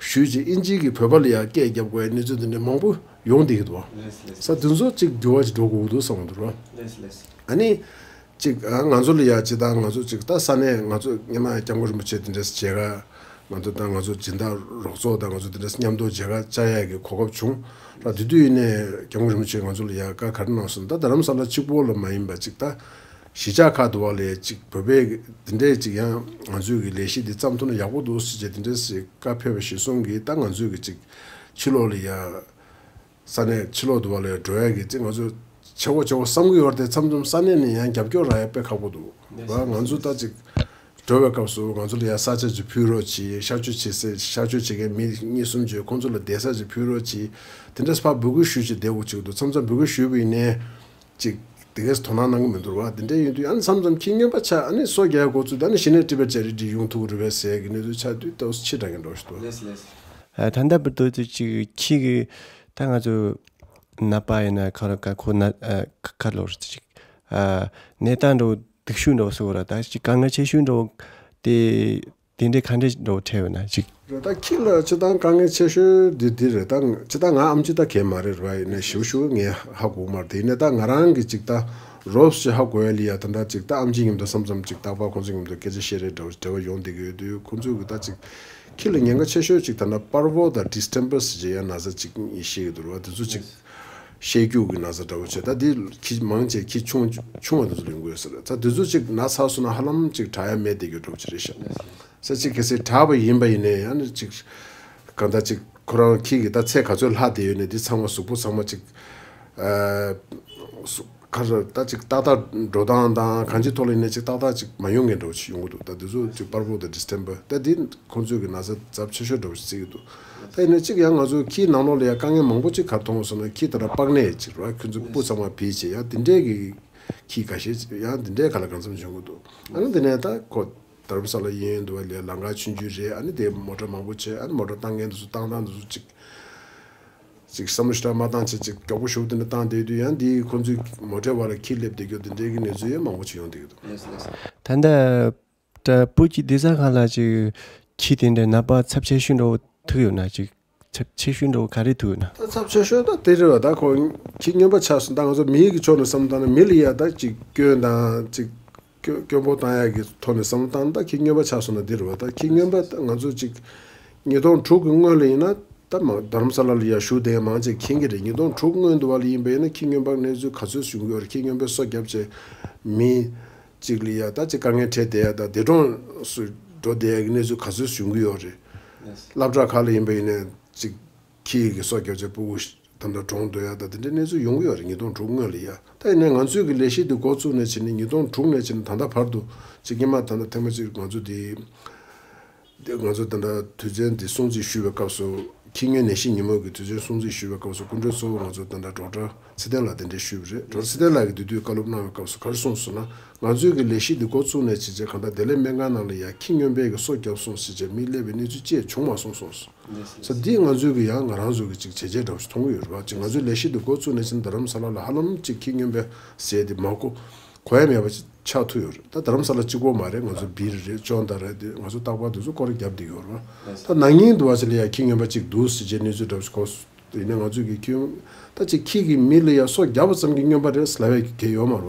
གཞུས་བྱས་དབྱིན་ཇི་གིས་བོད་པ་ལ་ཡ་སྐད་རྒྱབ་དགོས་ཡ་གནས་ཚུལ་དེ་འདྲ་མང་པོ་ཡོང་བསྡད་ཀྱི་འདུག་བ། ས་དེ་ཚོ་ཅིག་འགྱུར་བ་ཅིག་འགྲོ་དགོས་ཀྱི་འདུག་བསམ་གྱི་འདུག་ར། ཨ་ནི། ཅིག་ཨ་ང་ཚོ་ལ་ཡ་ཅིག་ད་ང་ཚོ་ཅིག་ད་ས་གནས་ང་ཚོ་སྔོན་མ་སྐྱབས་མགོན་རིན་པོ་ཆེ་དེ་འདྲས་མཇལ་ཁ་ང་ཚོ་ད་ང་ཚོ་སྦྱིན་བདག་རོགས་ཚོགས་དང་ང་ཚོ་དེ་འདྲས་མཉམ་དུ་མཇལ་ཁ་བཅར་ཡ་གི་གོ་སྐབས་བྱུང་། ད་དེ་དུས་ཡིན་ནའི་སྐྱབས་མགོན་རིན་པོ་ཆེ་ང་ཚོ་ལ་ཡ་བཀའ་ག་རེ་གནང་སོང་། ད་རྡ་རམ་ས་ལ་གཅིག་པོ་ལ་མ་ཡིན་པ་ཅིག་ད་གཞིས་ཆགས་ཁག་ཏུ་བ་ལ་ཡ་ཅིག་བོད་པའི་དེ་འདྲས་ཅིག་ཡང་ང་ཚོའི་གི་ལས་གཞི་འདི་བརྩམས་ཐུབ་ན་ཡག་པོ་འདུག་ཟེར་བྱས་དེ་འདྲས་ཞིག་བཀའ་ཕེབས་པ་གཞིར་བཟུང་གིས་ད་ང་ཚོའི་གི་ཅིག་ཕྱི་ལོགས་ལ་ཡ། ས་གནས་ཕྱི་ལོགས་དུ་བ་ལ་འགྲོ་ཡ་གི་ཅིག་ང་ཚོ་ཆེ་བོ་ཆེ་བོ་བསམ་གི་ཡོད་རེད་དེ་མཚམས་མཚམས་ས་གནས་ནས་ཡང་རྒྱབ་སྐྱོར་རག་ཡ་དཔེ་ཁག་པོ་འདུག་བ། ང་ཚོ་ད་ཅིག་འགྲོ་བའི་སྐབས་སུ་ང་ཚོ་ལ་ཡ་ས་ཆ་ཅིག་ཕུལ་རོགས་གྱིས། གཤག་བཅོས་བྱེད་སའི་གཤག་བཅོས་བྱེད་མཁན་མི་གཉིས་གསུམ་ཅིག་ཁོང་ཚོ་ལ་བསྡད་ས་ཅིག་ཕུལ་རོགས་གྱིས། དེ་འདྲས་ཕར་འབོད་སྐུལ་ཞུས་བྱས་བསྡད་དགོས་ཅིག་འདུག་མཚམས་མཚམས་འབོད་སྐུལ་ཞུས་པ་ཡིན་ནའི་ཅིག་དེ་གས་དོ་སྣང་གནང་གི་མི་འདུག་བ། དེ་འདྲས་ཡིན་དུས་ཨ་ནི་མཚམས་མཚམས་ཁྱི་རྔོན་པ་ཆགས་ཨ་ནི་སོ་རྒྱག་འགོ་ཚུགས་ཨ་ནི་གཞི་ནས་ཀྲི་པ་ཅ་རི་ཊི་ཡོང་ཐུབ་ཀྱི་རེད་པས་ཟེར་གི་གནས་ཚུལ་ཆགས་དུས་ཏོག་ཙམ་ཕྱི་དྲགས་ཀྱི་འགྲོ་ཞིག་འདུག་ད་ལྟ་བར་དུ་ཅིག་ཁྱི་གི་ད་ང་ཚོ་ནད་པ་ཡིན་ན་ཁ་རོ་ཁ་ཁོ་ན་ཁ་ལོ་རེད་ཅིག་ནད་རྟགས་འགྲོ་སྡུག་ཤོས་འགྲོ་སོ་ར་ད་ཅིག་དཀའ་ངལ་ཆེ་ཤོས་འགྲོ་དེ་དེ་འདྲའི་ག་འདྲས་འགྲོ་འཕྲད་ཡོད་ན་ཅིག་རེད། ད་ཁྱི་ལ་སྤྱིར་བཏང་དཀའ་ངལ་ཆེ་ཤོས་འདི་འདི་རེད། ད་སྤྱིར་བཏང་ང་ཨམ་ཆི་ད་གས་མ་རེད་ར། ཡིན་ནའི་ཞིབ་ཞིབ་ངས་ཧ་གོ་མ་རེད། དེ་ཡིན་ནའི་ད་ང་རང་གི་ཅིག་ད་རོབ་ཞིག་ཧ་གོ་ཡ་ལི་ཡ་ད་ད་ཅིག་ད་ཨམ་ཆི་མཉམ་དུ་མཚམས་མཚམས་ཅིག་རྟག་པར་ཁོང་ཚོ་མཉམ་དུ་སྐད་ཆ་བཤད་རེས་འདྲ་བོ་འབྲེལ་བ་ཡོང་བསྡད་ཀྱི་ཡོད་དུས་ཁོང་ཚོས་གི་ད་ཅིག་ཁྱི་ལ་ཉེན་ཁ་ཆེ་ཤོས་ཅིག་ད་ད་པར་བོ་དང་ཌི་སི་ཊེམ་པར་སི་ཅེས་ཡ་ན་ཚ་ཅིག་ཤེས་ཀྱི་འདུག་ར། དེ་ཚོ་ཅིག་ཤེས་རྒྱུ་གི་ན་ཚ་འདྲ་བོ་བྱས། ད་དེ་ཁྱི་མང་ཆེ་ཁྱི་ཆུང་ཆུང་བ་དེ་ཚོ་ལ་ཡོང་གི་ཡོད་ས་རེད། ད་དེ་ཚོ་ཅིག་ན་ཚ་སོང་ན་ཧ་ལམ་ཅིག་དྲག་ཡ་མེད་བསྡད་རྒྱུ་འདྲ་བོ་ཅིག་རེད་ཤག་ས་ཅིག་གལ་སྲིད་དྲག་པ་ཡིན་པ་ཡིན་ནའི་ཡང་ན་ཅིག་གང་ལྟར་ཅིག་ཁོ་རང་ཁྱི་གི་ད་ཚད་ག་ཚོད་ལྷག་བསྡད་ཡོད་ནའི་འདི་ཚང་མ་གཟུགས་པོ་ཚང་མ་ཅིག་ཨ། ག་རེ་ད་ཅིག་ཏག་ཏག་འགྲོ་སྟངས་དང་གང་ཅིའི་ཐོག་ལ་ཡིན་ནའི་ཅིག་ཏག་ཏག་ཅིག་མ་ཡོང་མཁན་འདྲ་བོ་ཅིག་ཡོང་གི་འདུག་ད་འདི་ཚོ་ཅིག་པར་བོ་དང་ཌི་སི་ཊེམ་པར་ད་འདི་ཁོང་ཚོའི་གི་ན་ཚ་ཚབས་ཆེ་ཤོས་འདྲ་བོ་ཅིག་བརྩི་གི་འདུག་ད་ཡིན་ནའི་ཅིག་ཡང་ང་ཚོ་ཁྱིའི་ནང་ལོགས་ལ་ཡང་དཀའ་ངལ་མང་པོ་ཅིག་ག་རེ་མཐོང་སོང་ན་ཁྱི་ད་ལྟ་པགས་ནད་ཅིག་རེད་བ། ཁྱོད་ཚོ་སྤུ་ཚང་མ་བིས་བྱས་ཡང་འདི་འདྲས་གི་ཁྱི་ཁ་ཤས་ཡང་འདི་འདྲས་ག་ལ་གང་འཚམ་བྱུང་གི་འདུག་ཨ་ནི་འདི་ནས་ད་ཁོ་རྡ་རམ་ས་ལ་གཡས་གཡོན་དུ་བ་ལས་ལམ་ཁ་ཆུང་ཆུང་རེད། ཨ་ནི་དེ་མོ་ཊ་མང་པོ་བྱས་ཨ་ནི་མོ་ཊ་བཏང་མཁན་དེ་ཚོ་བཏང་སྟངས་དེ་ཚོ་ཅིག་ཅིག་བསམ་བློ་ཞེ་དྲག་མ་བཏང་བྱས་ཅིག་མགྱོགས་པོ་ཞུ་དེ་འདྲ་བཏང་བསྡད་དུས་ཡང་འདིའི་ཁོང་ཚོའི་མོ་ཊའི་བར་ལ་ཁྱི་སླེབས་བསྡད་རྒྱུ་དེ་འདྲའི་གི་གནས་ཚུལ་ཡང་མང་པོ་ཅིག་ཡོང་བསྡད་ཀྱི་འདུག་ད་ལྟ་བོད་ཀྱི་སྡོད་ས་ཁག་ལ་ཅིག་ཁྱི་དེ་འདྲའི་ནད་པ་ཚབས་ཆེ་ཤོས་འདྲ་བོ་ཐུག་ཡོད་ན་ཅིག་ཚབས་ཆེ་ཤོས་འདྲ་བོ་ག་རེ་ཐུག་ཡོད་ན། ད་ཚབས་ཆེ་ཤོས་ད་དེ་རེད་བ། ད་ཁོ་ཁྱི་རྔོན་པ་ཆགས་སོང་། ད་ང་ཚོ་མི་གི་ཕྱོགས་ནས་བསམ་བཏང་ན་མི་ལ་ཡ་ད་ཅིག་སྐྱོན་དང་ཅིག་སྐྱོ་སྐྱོན་པོ་བཏང་ཡག་གི་ཐོག་ནས་བསམ་བློ་བཏང་ན་ད་ཁྱི་རྔོན་པ་ཆགས་སོང་ན་འདི་རེད་བ། ད་ཁྱི་རྔོན་པ་ད་ང་ཚོ་ཅིག་ཉིས་སྟོང་དྲུག་གི་སྔོན་ལ་ཡིན་ན་ད་མ་རྡ་རམ་ས་ལ་ལ་ཡ་བཞུགས་བསྡད་མང་ཆེ་མཁྱེན་གྱི་རེད། ཉིས་སྟོང་དྲུག་སྔོན་དུ་བ་ལ་ཡིན་པ་ཡིན་ན་ཁྱི་རྔོན་པ་གནས་ཚུལ་ག་ཚོད་བྱུང་གི་ཡོད་རེད། ཁྱི་རྔོན་པས་སོ་བརྒྱབ་བྱས་མི་གཅིག་ལ་ཡ་ད་ཅིག་དཀའ་ངལ་འཕྲད་བསྡད་ཡ་ད་འདས་གྲོངས་སུ་འགྲོ་བསྡད་ཡ་གི་གནས་ཚུལ་ག་ཚོད་བྱུང་གི་ཡོད་རེད། སློབ་གྲྭ་ཁག་ལ་ཡིན་པ་ཡིན་ན་ཅིག་ཁྱི་ཡི་གི་སོ་བརྒྱབ་བྱས་སྤུ་གུ་ད་ལྟ་གྲོངས་འདུག་ཡ་ད་དེ་འདྲའི་གནས་ཚུལ་ཡོང་གི་ཡོད་རེད། ཉིས་སྟོང་དྲུག་སྔོན་ལ་ཡ། ད་ཡིན་ནའི་ང་ཚོའི་གི་ལས་གཞི་འདི་འགོ་བཙུགས་ནས་བྱས་ནས་ཉིས་སྟོང་དྲུག་ནས་བྱས་ནས་ད་ལྟ་བར་དུ་ཅིག་སྔོན་མ་ད་ལྟ་ཐེངས་མ་གཅིག་ང་ཚོ་འདི་འདི་ང་ཚོ་ད་ལྟ་དུས་ཆེན་འདི་སྲུང་བརྩི་ཞུས་པའི་སྐབས་སུ་ཁྱི་རྔོན་ནད་གཞི་ཉིན་མོ་གི་དུས་ཆེན་སྲུང་བརྩི་ཞུས་པའི་སྐབས་སུ་སྐུ་མགྲོན་གཙོ་བོ་ང་ཚོ་ད་ལྟ་ཌོག་ཊར་ཚེ་བརྟན་ལགས་དེ་འདྲས་ཞུས་པ་རེད། ཌོག་ཊར་ཚེ་བརྟན་ལགས་ཀྱིས་དེ་དུས་བཀའ་སློབ་གནང་བའི་སྐབས་སུ་ག་རེ་གསུངས་སོང་ན་ང་ཚོའི་གི་ལས་གཞི་འདི་འགོ་བཙུགས་ནས་བྱས་རྗེས་གང་ལྟར་བདེ་ལེགས་སྨན་ཁང་ནང་ལ་ཡ་ཁྱི་རྔོན་པའི་གི་སོ་བརྒྱབ་སོང་ཟེར་བྱས་མི་སླེབས་པའི་གནས་ཚུལ་ཅི་ཡང་བྱུང་མ་སོང་གསུངས་སོང་། ས་འདི་ང་ཚོའི་གི་ཡང་ང་རང་ཚོ་གི་ཅིག་བྱས་རྗེས་འདྲ་བོ་ཞིག་མཐོང་གི་ཡོད་རེད་བ། ཅིག་ང་ཚོའི་ལས་གཞི་འདི་འགོ་བཙུགས་ནས་ཕྱིན་རྡ་རམ་ས་ལ་ལ་ཧ་ལམ་ཅིག་ཁྱི་རྔོན་པའི་ཟས་དེ་མ་གོ་གོ་ཡ་མེད་པ་ཅིག་ཆགས་ཐུབ་ཡོད་རེད། ད་རྡ་རམ་ས་ལ་གཅིག་པོ་མ་རེད། ང་ཚོ་སྦིར་རེད་ཅོན་ཏ་རེད་དེ་ང་ཚོ་རྟག་པར་དེ་ཚོ་སྐོར་ར་བརྒྱབ་བསྡད་ཡོད་རེད་བ། ད་ན་ནིང་དུ་བ་ཞིག་ལ་ཡ་ཁྱི་རྔོན་པ་གཅིག་འདུག་ཟེར་བྱས་གནས་ཚུལ་འདྲ་བོ་ཞིག་གོ་སོང་། དེ་ནས་ང་ཚོས་ཀྱི་ཁྱི་ད་ཅིག་ཁྱི་གི་མི་ལ་ཡ་སོ་བརྒྱབ་པ་ཙམ་གྱི་རྔོན་པ་རེད་ལབ་ཡ་གི་གལ་ཡོད་མ་རེད་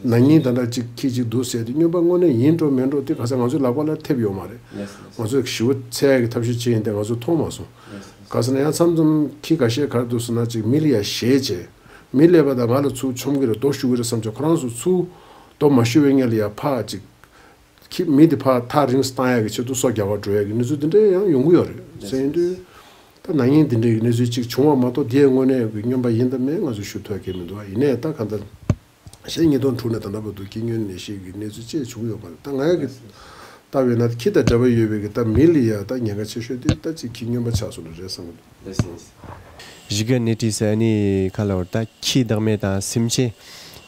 བ། ན་ནིང་ད་ལྟ་ཅིག་ཁྱི་གཅིག་འདུག་ཟེར་དེ་རྔོན་པ་དངོས་གནས་ཡིན་འགྲོ་མིན་འགྲོ་དེ་ག་ས་ང་ཚོའི་ལག་པ་ལ་ཐེབས་ཡོད་མ་རེད། ང་ཚོས་ཞིབ་པོ་འཚོལ་ཡ་གི་ཐབས་ཤེས་བྱས་ཡིན་ཏེ་ང་ཚོ་མཐོང་མ་སོང་། ག་ས་ན་ཡང་མཚམས་མཚམས་ཁྱི་ཁ་ཤས་ག་རེ་འདུག་ཟེར་ན་ཅིག་མི་ལ་ཡ་ཞེད་བྱས་མི་སླེབས་པ་དང་ང་ལ་ཚུར་མཆོང་གི་རེད་རྡོ་གཞུ་གི་རེད་བསམ་བྱས་ཁོ་རང་ཚོ་ཚུར་ ལྟོ་མ་ཤོར་བའི་སྔོན་ལ་ཡ་ཕར་ཅིག་ཁྱི་མི་དེ་ཕར་ཐག་རིང་སུ་བཏང་ཡག་གི་ཆེད་དུ་སོ་རྒྱག་པར་འགྲོ་ཡག་གི་གནས་ཚུལ་དེ་འདྲ་ཡང་ཡོང་གི་ཡོད་རེད། ཟེར་ཡིན་དུས་ད་ན་ནིང་དེ་འདྲའི་གནས་ཚུལ་ཅིག་བྱུང་བ་མ་གཏོགས་དེའི་དངོས་གནས་ཡོད་པའི་སྨྱོན་པ་ཡིན་དང་མིན་ང་ཚོས་ཞུ་ཐུབ་ཡག་གི་མི་འདུག་ཡིན་ནའི་ད་གང་ལྟར། ཞེས་ཉིས་སྟོང་དྲུག་ནས་ད་ལྟ་བར་དུ་ཁྱི་སྨྱོན་ནད་གཞི་གི་གནས་ཚུལ་ཅིག་བྱུང་ཡོད་པ་རེད། ད་ང་ཡ་གི་ལྟ་བས་ན་ཁྱི་དང་འབྲེལ་བ་ཡོད་པའི་གི་ད་མི་ལ་ཡ་ད་ཉེན་ཁ་ཆེ་ཤོས་དེ་ད་ཅིག་ཁྱི་སྨྱོན་པ་ཆགས་སོང་ནི་རེད་བསམ་གི་འདུག་གཞིས་ཀ་སྣེ་ཁྲིད་ཟེར་ནི་ཁ་ལོར་ད་ཁྱི་བདག་མེད་དང་སེམས་ཅན་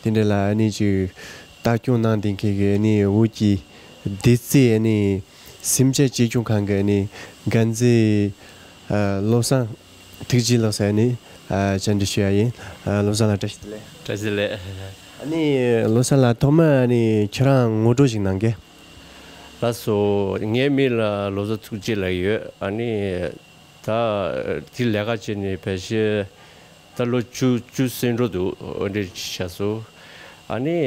དེ་འདྲ་ལ་ནི་ཅིག་ལྟ་སྐྱོང་གནང་བསྡད་མཁན་གི་ནི་བོད་ཀྱི་བདེ་རྩའི་ནི་སེམས་ཅན་གཅེས་སྐྱོང་ཁང་གི་ནི་འགན་འཛིན་བློ་བཟང་ཐུགས་རྗེ་ལགས་ཟེར་ནི་བཅར་འདྲི་ཞུ་ཡ་ཡིན། བློ་བཟང་ལགས་བཀྲ་ཤིས་བདེ་ལེགས། བཀྲ་ཤིས་བདེ་ལེགས། ཨ་ནི་བློ་བཟང་ལགས་ཐོག་མ་ཨ་ནི་ཁྱེད་རང་ངོ་སྤྲོད་ཞིག་གནང་གས། ལགས་སོ། ངའི་མིང་ལ་བློ་བཟང་ཐུགས་རྗེ་ལབ་ཡོད། ཨ་ནི་ད་དེ་ལས་ཀ་བྱས་ནས་ཕལ་ཆེར་ད་ལོ་བཅུ་བཅུ་ཟིན་འགྲོ་འདུག་འདྲ་བྱས་སོ། ཨ་ནི་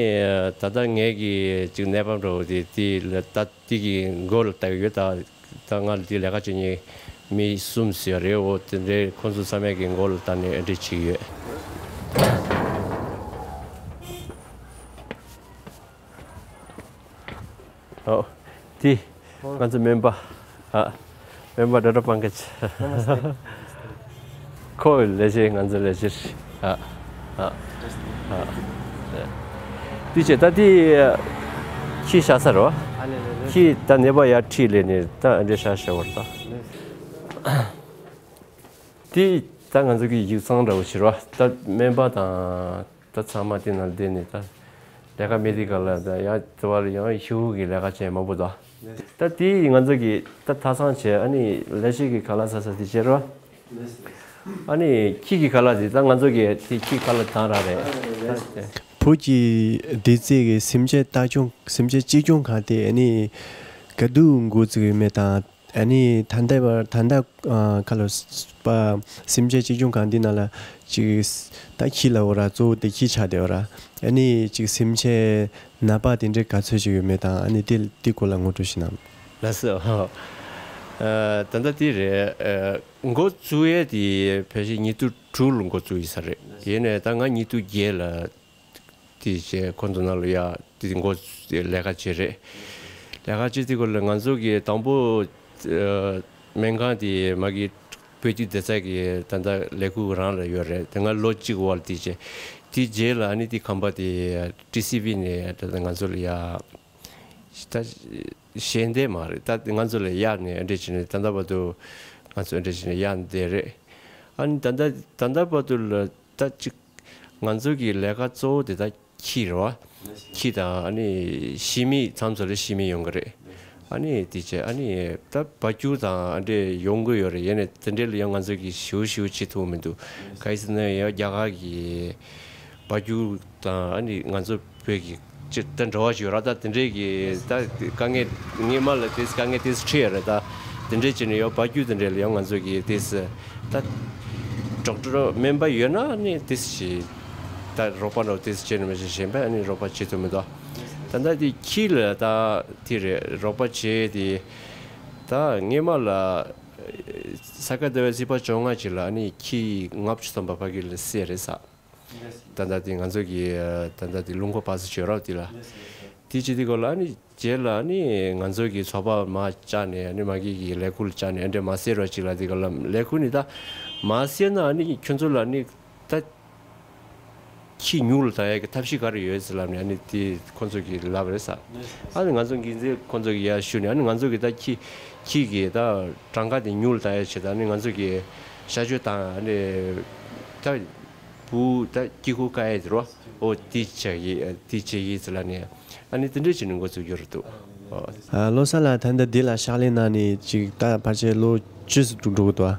ད་ལྟ་ངའི་གི་ཅིག་གནས་བབ་འདྲ་བོ་དེ་དེ་ལ་ད་དེ་གི་མགོ་ལ་བཏགས་ཡོད། ད་ད་ང་ལ་དེ་ལས་ཀ་བྱེད་མཁན་མི་གསུམ་ཟེར་རེད། འོ་དེ་འདྲའི་ཁོང་ཚོ་ཚང་མས་གི་མགོ་ལ་བཏགས་ནས་འདྲ་བྱེད་ཀྱི་ཡོད། ཨོ། དེ། ང་ཚོ་སྨན་པ། ཨ། སྨན་པ་ཌོག་ཊར་པང་ཀཇ། ཁོ་ལས་བྱེད་ང་ཚོ་ལས་བྱེད། ཨ། ཨ། ཨ། དེ་བྱས་ད་དེ། ཁྱི་ཤ་ས་རོ། ཁྱི་ད་ནད་པ་ཡར་ཁྲིད་ལས་ནས་ད་འདྲ་ཤ་ཤ་བར་ད། དེ་ད་ང་ཚོ་གི་ཡིག་ཚང་འདྲ་བོ་ཞིག་རོ། ད་སྨན་པ་དང་། ད་ཚང་མ་དེ་ནང་བསྡད་ནས་ད་ལས་ཀ་མེད་དུས་ག་ལ་ད་ཡང་དེ་བར་ཡང་ཤི་བོ་གི་ལས་ཀ་བྱས་མང་པོ་ད། ད་དེ་ང་ཚོ་གི་ད་ཐ་ཚང་བྱས་ཨ་ནི་ལས་བྱེད་ཀྱི་ཁ་ལག་ཟ་ས་དེ་བྱས་རོ། ཨ་ནི་ཁྱི་གི་ཁ་ལག་དེ་ད་ང་ཚོ་གི་དེ་ཁྱི་ཁ་ལག་དང་ར་རེད། བོད་ཀྱི་སྡེ་རྩའི་གི་སེམས་ཅན་ལྟ་སྐྱོང་སེམས་ཅན་གཅེས་སྐྱོང་ཁང་དེ་ཨ་ནི་ག་དུས་འགོ་བཙུགས་ཡོད་མེད་དང་། ཨ་ནི་ད་ལྟ་བར་ད་ལྟ་ཨ་ཁ་ལོ་ས་པ་སེམས་ཅན་གཅེས་སྐྱོང་ཁང་འདི་ནང་ལ་ཅིག་ད་ཁྱི་ལ་འོ་ར་གཙོ་བོ་དེ་ཁྱི་ཆགས་བསྡད་འོ་ར། ཨ་ནི་ཅིག་སེམས་ཅན་ནད་པ་དེ་འདྲའི་ག་ཚོད་ཅིག་ཡོད་མེད་དང་ཨ་ནི་དེ་དེ་སྐོར་ལ་ངོ་སྤྲོད་ཞིག་གནང་། ལགས་སོ། ཨ་ད་ལྟ་དེ་རེད། ཨ་འགོ་བཙུགས་ཡས་དེ་ཕལ་ཆེར་ཉིས་སྟོང་དྲུག་ལ་འགོ་བཙུགས་ཡིན་ས་རེད། ཡིན་ནའི་ད་ང་ཉིས་སྟོང་བརྒྱད་ལ། དེ་བྱས་ཁོང་ཚོ་ནང་ལ་ཡ་དེ་འགོ་ལས་ཀ་བྱེད་རེད། ལས་ཀ་བྱེད་དུས་སྐབས་ལ་ང་ཚོ་གི་དང་པོ་ཨ་སྨན་ཁང་དེ་མ་གི་བོད་ཀྱི་བདེ་རྩ་གི་ད་ལྟ་ལས་ཁུངས་རང་ལ་ཡོད་རེད། དེ་སྔ་ལོ་གཅིག་བར་དེ་བྱས་དེ་རྗེས་ལ་ཨ་ནི་དེ་ཁམས་པ་དེ་ཊི་སི་ཝི་ནས་ད་ལྟ་ང་ཚོ་ལ་ཡ་ད་ཞལ་འདེབས་མ་རེད། ད་ང་ཚོ་ལ་གཡར་ནས་ཨ་འདྲས་བྱས་ནས་ད་ལྟ་བར་དུ་ང་ཚོ་ཨ་འདྲས་བྱས་ནས་གཡར་བསྡད་རེད། ཨ་ནི་ད་ལྟ་ད་ལྟ་བར་དུ་ལ་ད་ཅིག་ང་ཚོ་གི་ལས་ཀ་གཙོ་བོ་དེ་ད་ཁྱི་རེད་བ། ཁྱི་དང་ཨ་ནི་ཤི་མི་མཚམས་སུ་ལ་ཤི་མི་ཡོང་གི་རེད། ཨ་ནི་དེ་བྱས་ཨ་ནི་ད་བ་ཕྱུགས་དང་ཨ་འདྲས་ཡོང་གི་ཡོད་རེད། ཡིན་ནའི་དེ་འདྲས་ལ་ཡང་ང་ཚོ་གི་ཞེ་པོ་ཞེ་པོ་བྱེད་ཐུབ་མི་འདུག་ག་ཡིན་ཟེར་ན་ཡང་རྒྱ་གར་གི་བ་ཕྱུགས་དང་ཨ་ནི་ང་ཚོ་བོད་ཀྱི་ཅི་ད་འབྲེལ་བ་ཞིག་ཡོད་ར། ད་དེ་འདྲས་ཀྱི་ད་དཀའ་ངལ་སྔོན་མ་ལ་དེ་དཀའ་ངལ་དེ་འཕྲད་ཡོད་རེད། ད་དེ་འདྲས་བྱས་ནས་ཡང་བ་ཕྱུགས་དེ་འདྲས་ལ་ཡང་ང་ཚོ་གི་དེ་ད་ཌོག་ཊར་སྨན་པ་ཡོད་ན་ནི་དེ་ཞིག་ད་རོགས་པ་འདྲ་བོ་དེ་བྱས་ནས་མ་བྱས་གཞན་པ་ནི་རོགས་པ་བྱེད་ཐུབ་མི་འདུག་ད་ད་དེ་ཁྱི་ལ་ད་དེ་རེད་རོགས་པ་བྱས་དེ་ད་སྔོན་མ་ལ་ས་ག་ཟླ་བའི་ཚེས་པ་བཅོ་ལྔ་ཅིག་ལ་ནི་ཁྱི་ལྔ་བཅུ་ཐམ་པ་ཕ་གི་ལ་བསད་རེད་ས། ད་ལྟ་དེ་ང་ཚོ་གི་ད་ལྟ་དེ་ལུང་ཁོག་པ་སེ་ཆོས་རབ་དེ་ལ། དེ་བྱེད་དུས་སྐབས་ལ་ནི་རྗེས་ལ་ནི་ང་ཚོ་གི་ཚོགས་པ་མར་བཅར་ནས་ནི་མ་གི་གི་ལས་ཁུངས་ལ་བཅར་ནས་ཨ་འདྲས་མ་བསད་རོགས་ཅིག་ལ་དེ་སྐབས་ལ་ལས་ཁུངས་ནི་ད་མ་བསད་ན་ནི་ཁྱོད་ཚོ་ལ་ནི་ད་ཁྱི་ཉུང་ལ་བཏང་ཡ་གི་ཐབས་ཤེས་ག་རེ་ཡོད་ཟེར་ལབ་ནས་ཨ་ནི་དེ་ཁོང་ཚོ་གི་ལབ་རེད་ས། ཨ་ནི་ང་ཚོ་འགན་འཛིན་ཁོང་ཚོ་གི་ཡར་ཞུ་ནས་ཨ་ནི་ང་ཚོ་གི་ད་ཁྱི་ཁྱི་གི་ད་གྲངས་ཀ་དེ་ཉུང་ལ་བཏང་ཡ་བྱེད་ད་ཨ་ནི་ང་ཚོ་གི་གཤག་བཅོས་བཏང་ཨ་ནི་ད། བུ་ད་དཀྱིལ་འཁོར་དཀའ་ཡས་དེ་རོ། ཨོ་དེ་བྱ་གི་དེ་བྱེད་ཀྱི་ཟེར་ལ་ནས་ཨ་ནི་དེ་འདྲས་བྱས་ནས་འགོ་ཚུགས་རྒྱུ་རེད་འདུག་ཨ་བློ་བཟང་ལགས་ད་ལྟ་འདི་ལ་ཕྱག་ལས་གནང་ནས་ཅིག་ད་ཕལ་ཆེར་ལོ་བཅུ་ཙམ་འགྲོ་གི་འདུག་ཨ།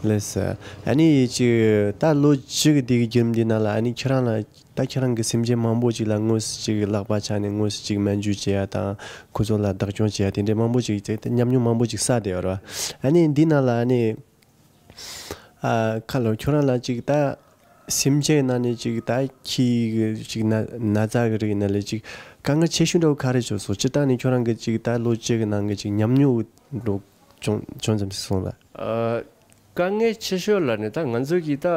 ལགས་སོ། ཨ་ནི་ཅིག་ད་ལོ་བཅུ་གི་དེ་གི་བརྒྱུད་རིམ་འདི་ནང་ལ་ཨ་ནི་ཁྱེད་རང་ལ་ད་ཁྱེད་རང་གི་སེམས་ཅན་མང་པོ་ཅིག་ལ་དངོས་སུ་ཅིག་ལག་པ་ཆག་ནས་དངོས་སུ་ཅིག་སྨན་བཅོས་བྱེད་ཡ་དང་ཁོ་ཚོ་ལ་བདག་སྐྱོང་བྱེད་ཡ་དེ་འདྲས་མང་པོ་ཅིག་ཉམས་མྱོང་མང་པོ་ཅིག་བསགས་བསྡད་ཡོད་རེད་བ། ཨ་ནི་འདི་ནང་ལ་ཨ་ནི། ཨ་ཁ་ལོ་ཁྱོད་རང་ལ་ཅིག་ད་སེམས་ཅན་ནང་ནས་ཅིག་ད་ཁྱི་གི་ཅིག་ན་ན་ཚ་གི་རིགས་ནང་ལ་ཅིག་དཀའ་ངལ་ཆེ་ཤོས་འདྲ་བོ་ག་རེ་བྱུང་སོང་། སྤྱིར་བཏང་ནས་ཁྱོད་རང་གི་ཅིག་ད་ལོ་བཅུ་གི་ནང་གི་ཅིག་ཉམས་མྱོང་འདྲ་བོ་ཅུང་ཅུང་ཙམ་ཞིག་གསུངས་ལ། ཨ་ དཀའ་ངལ་ཆེ་ཤོས་ལ་ནི་ད་ང་ཚོ་གི་ད་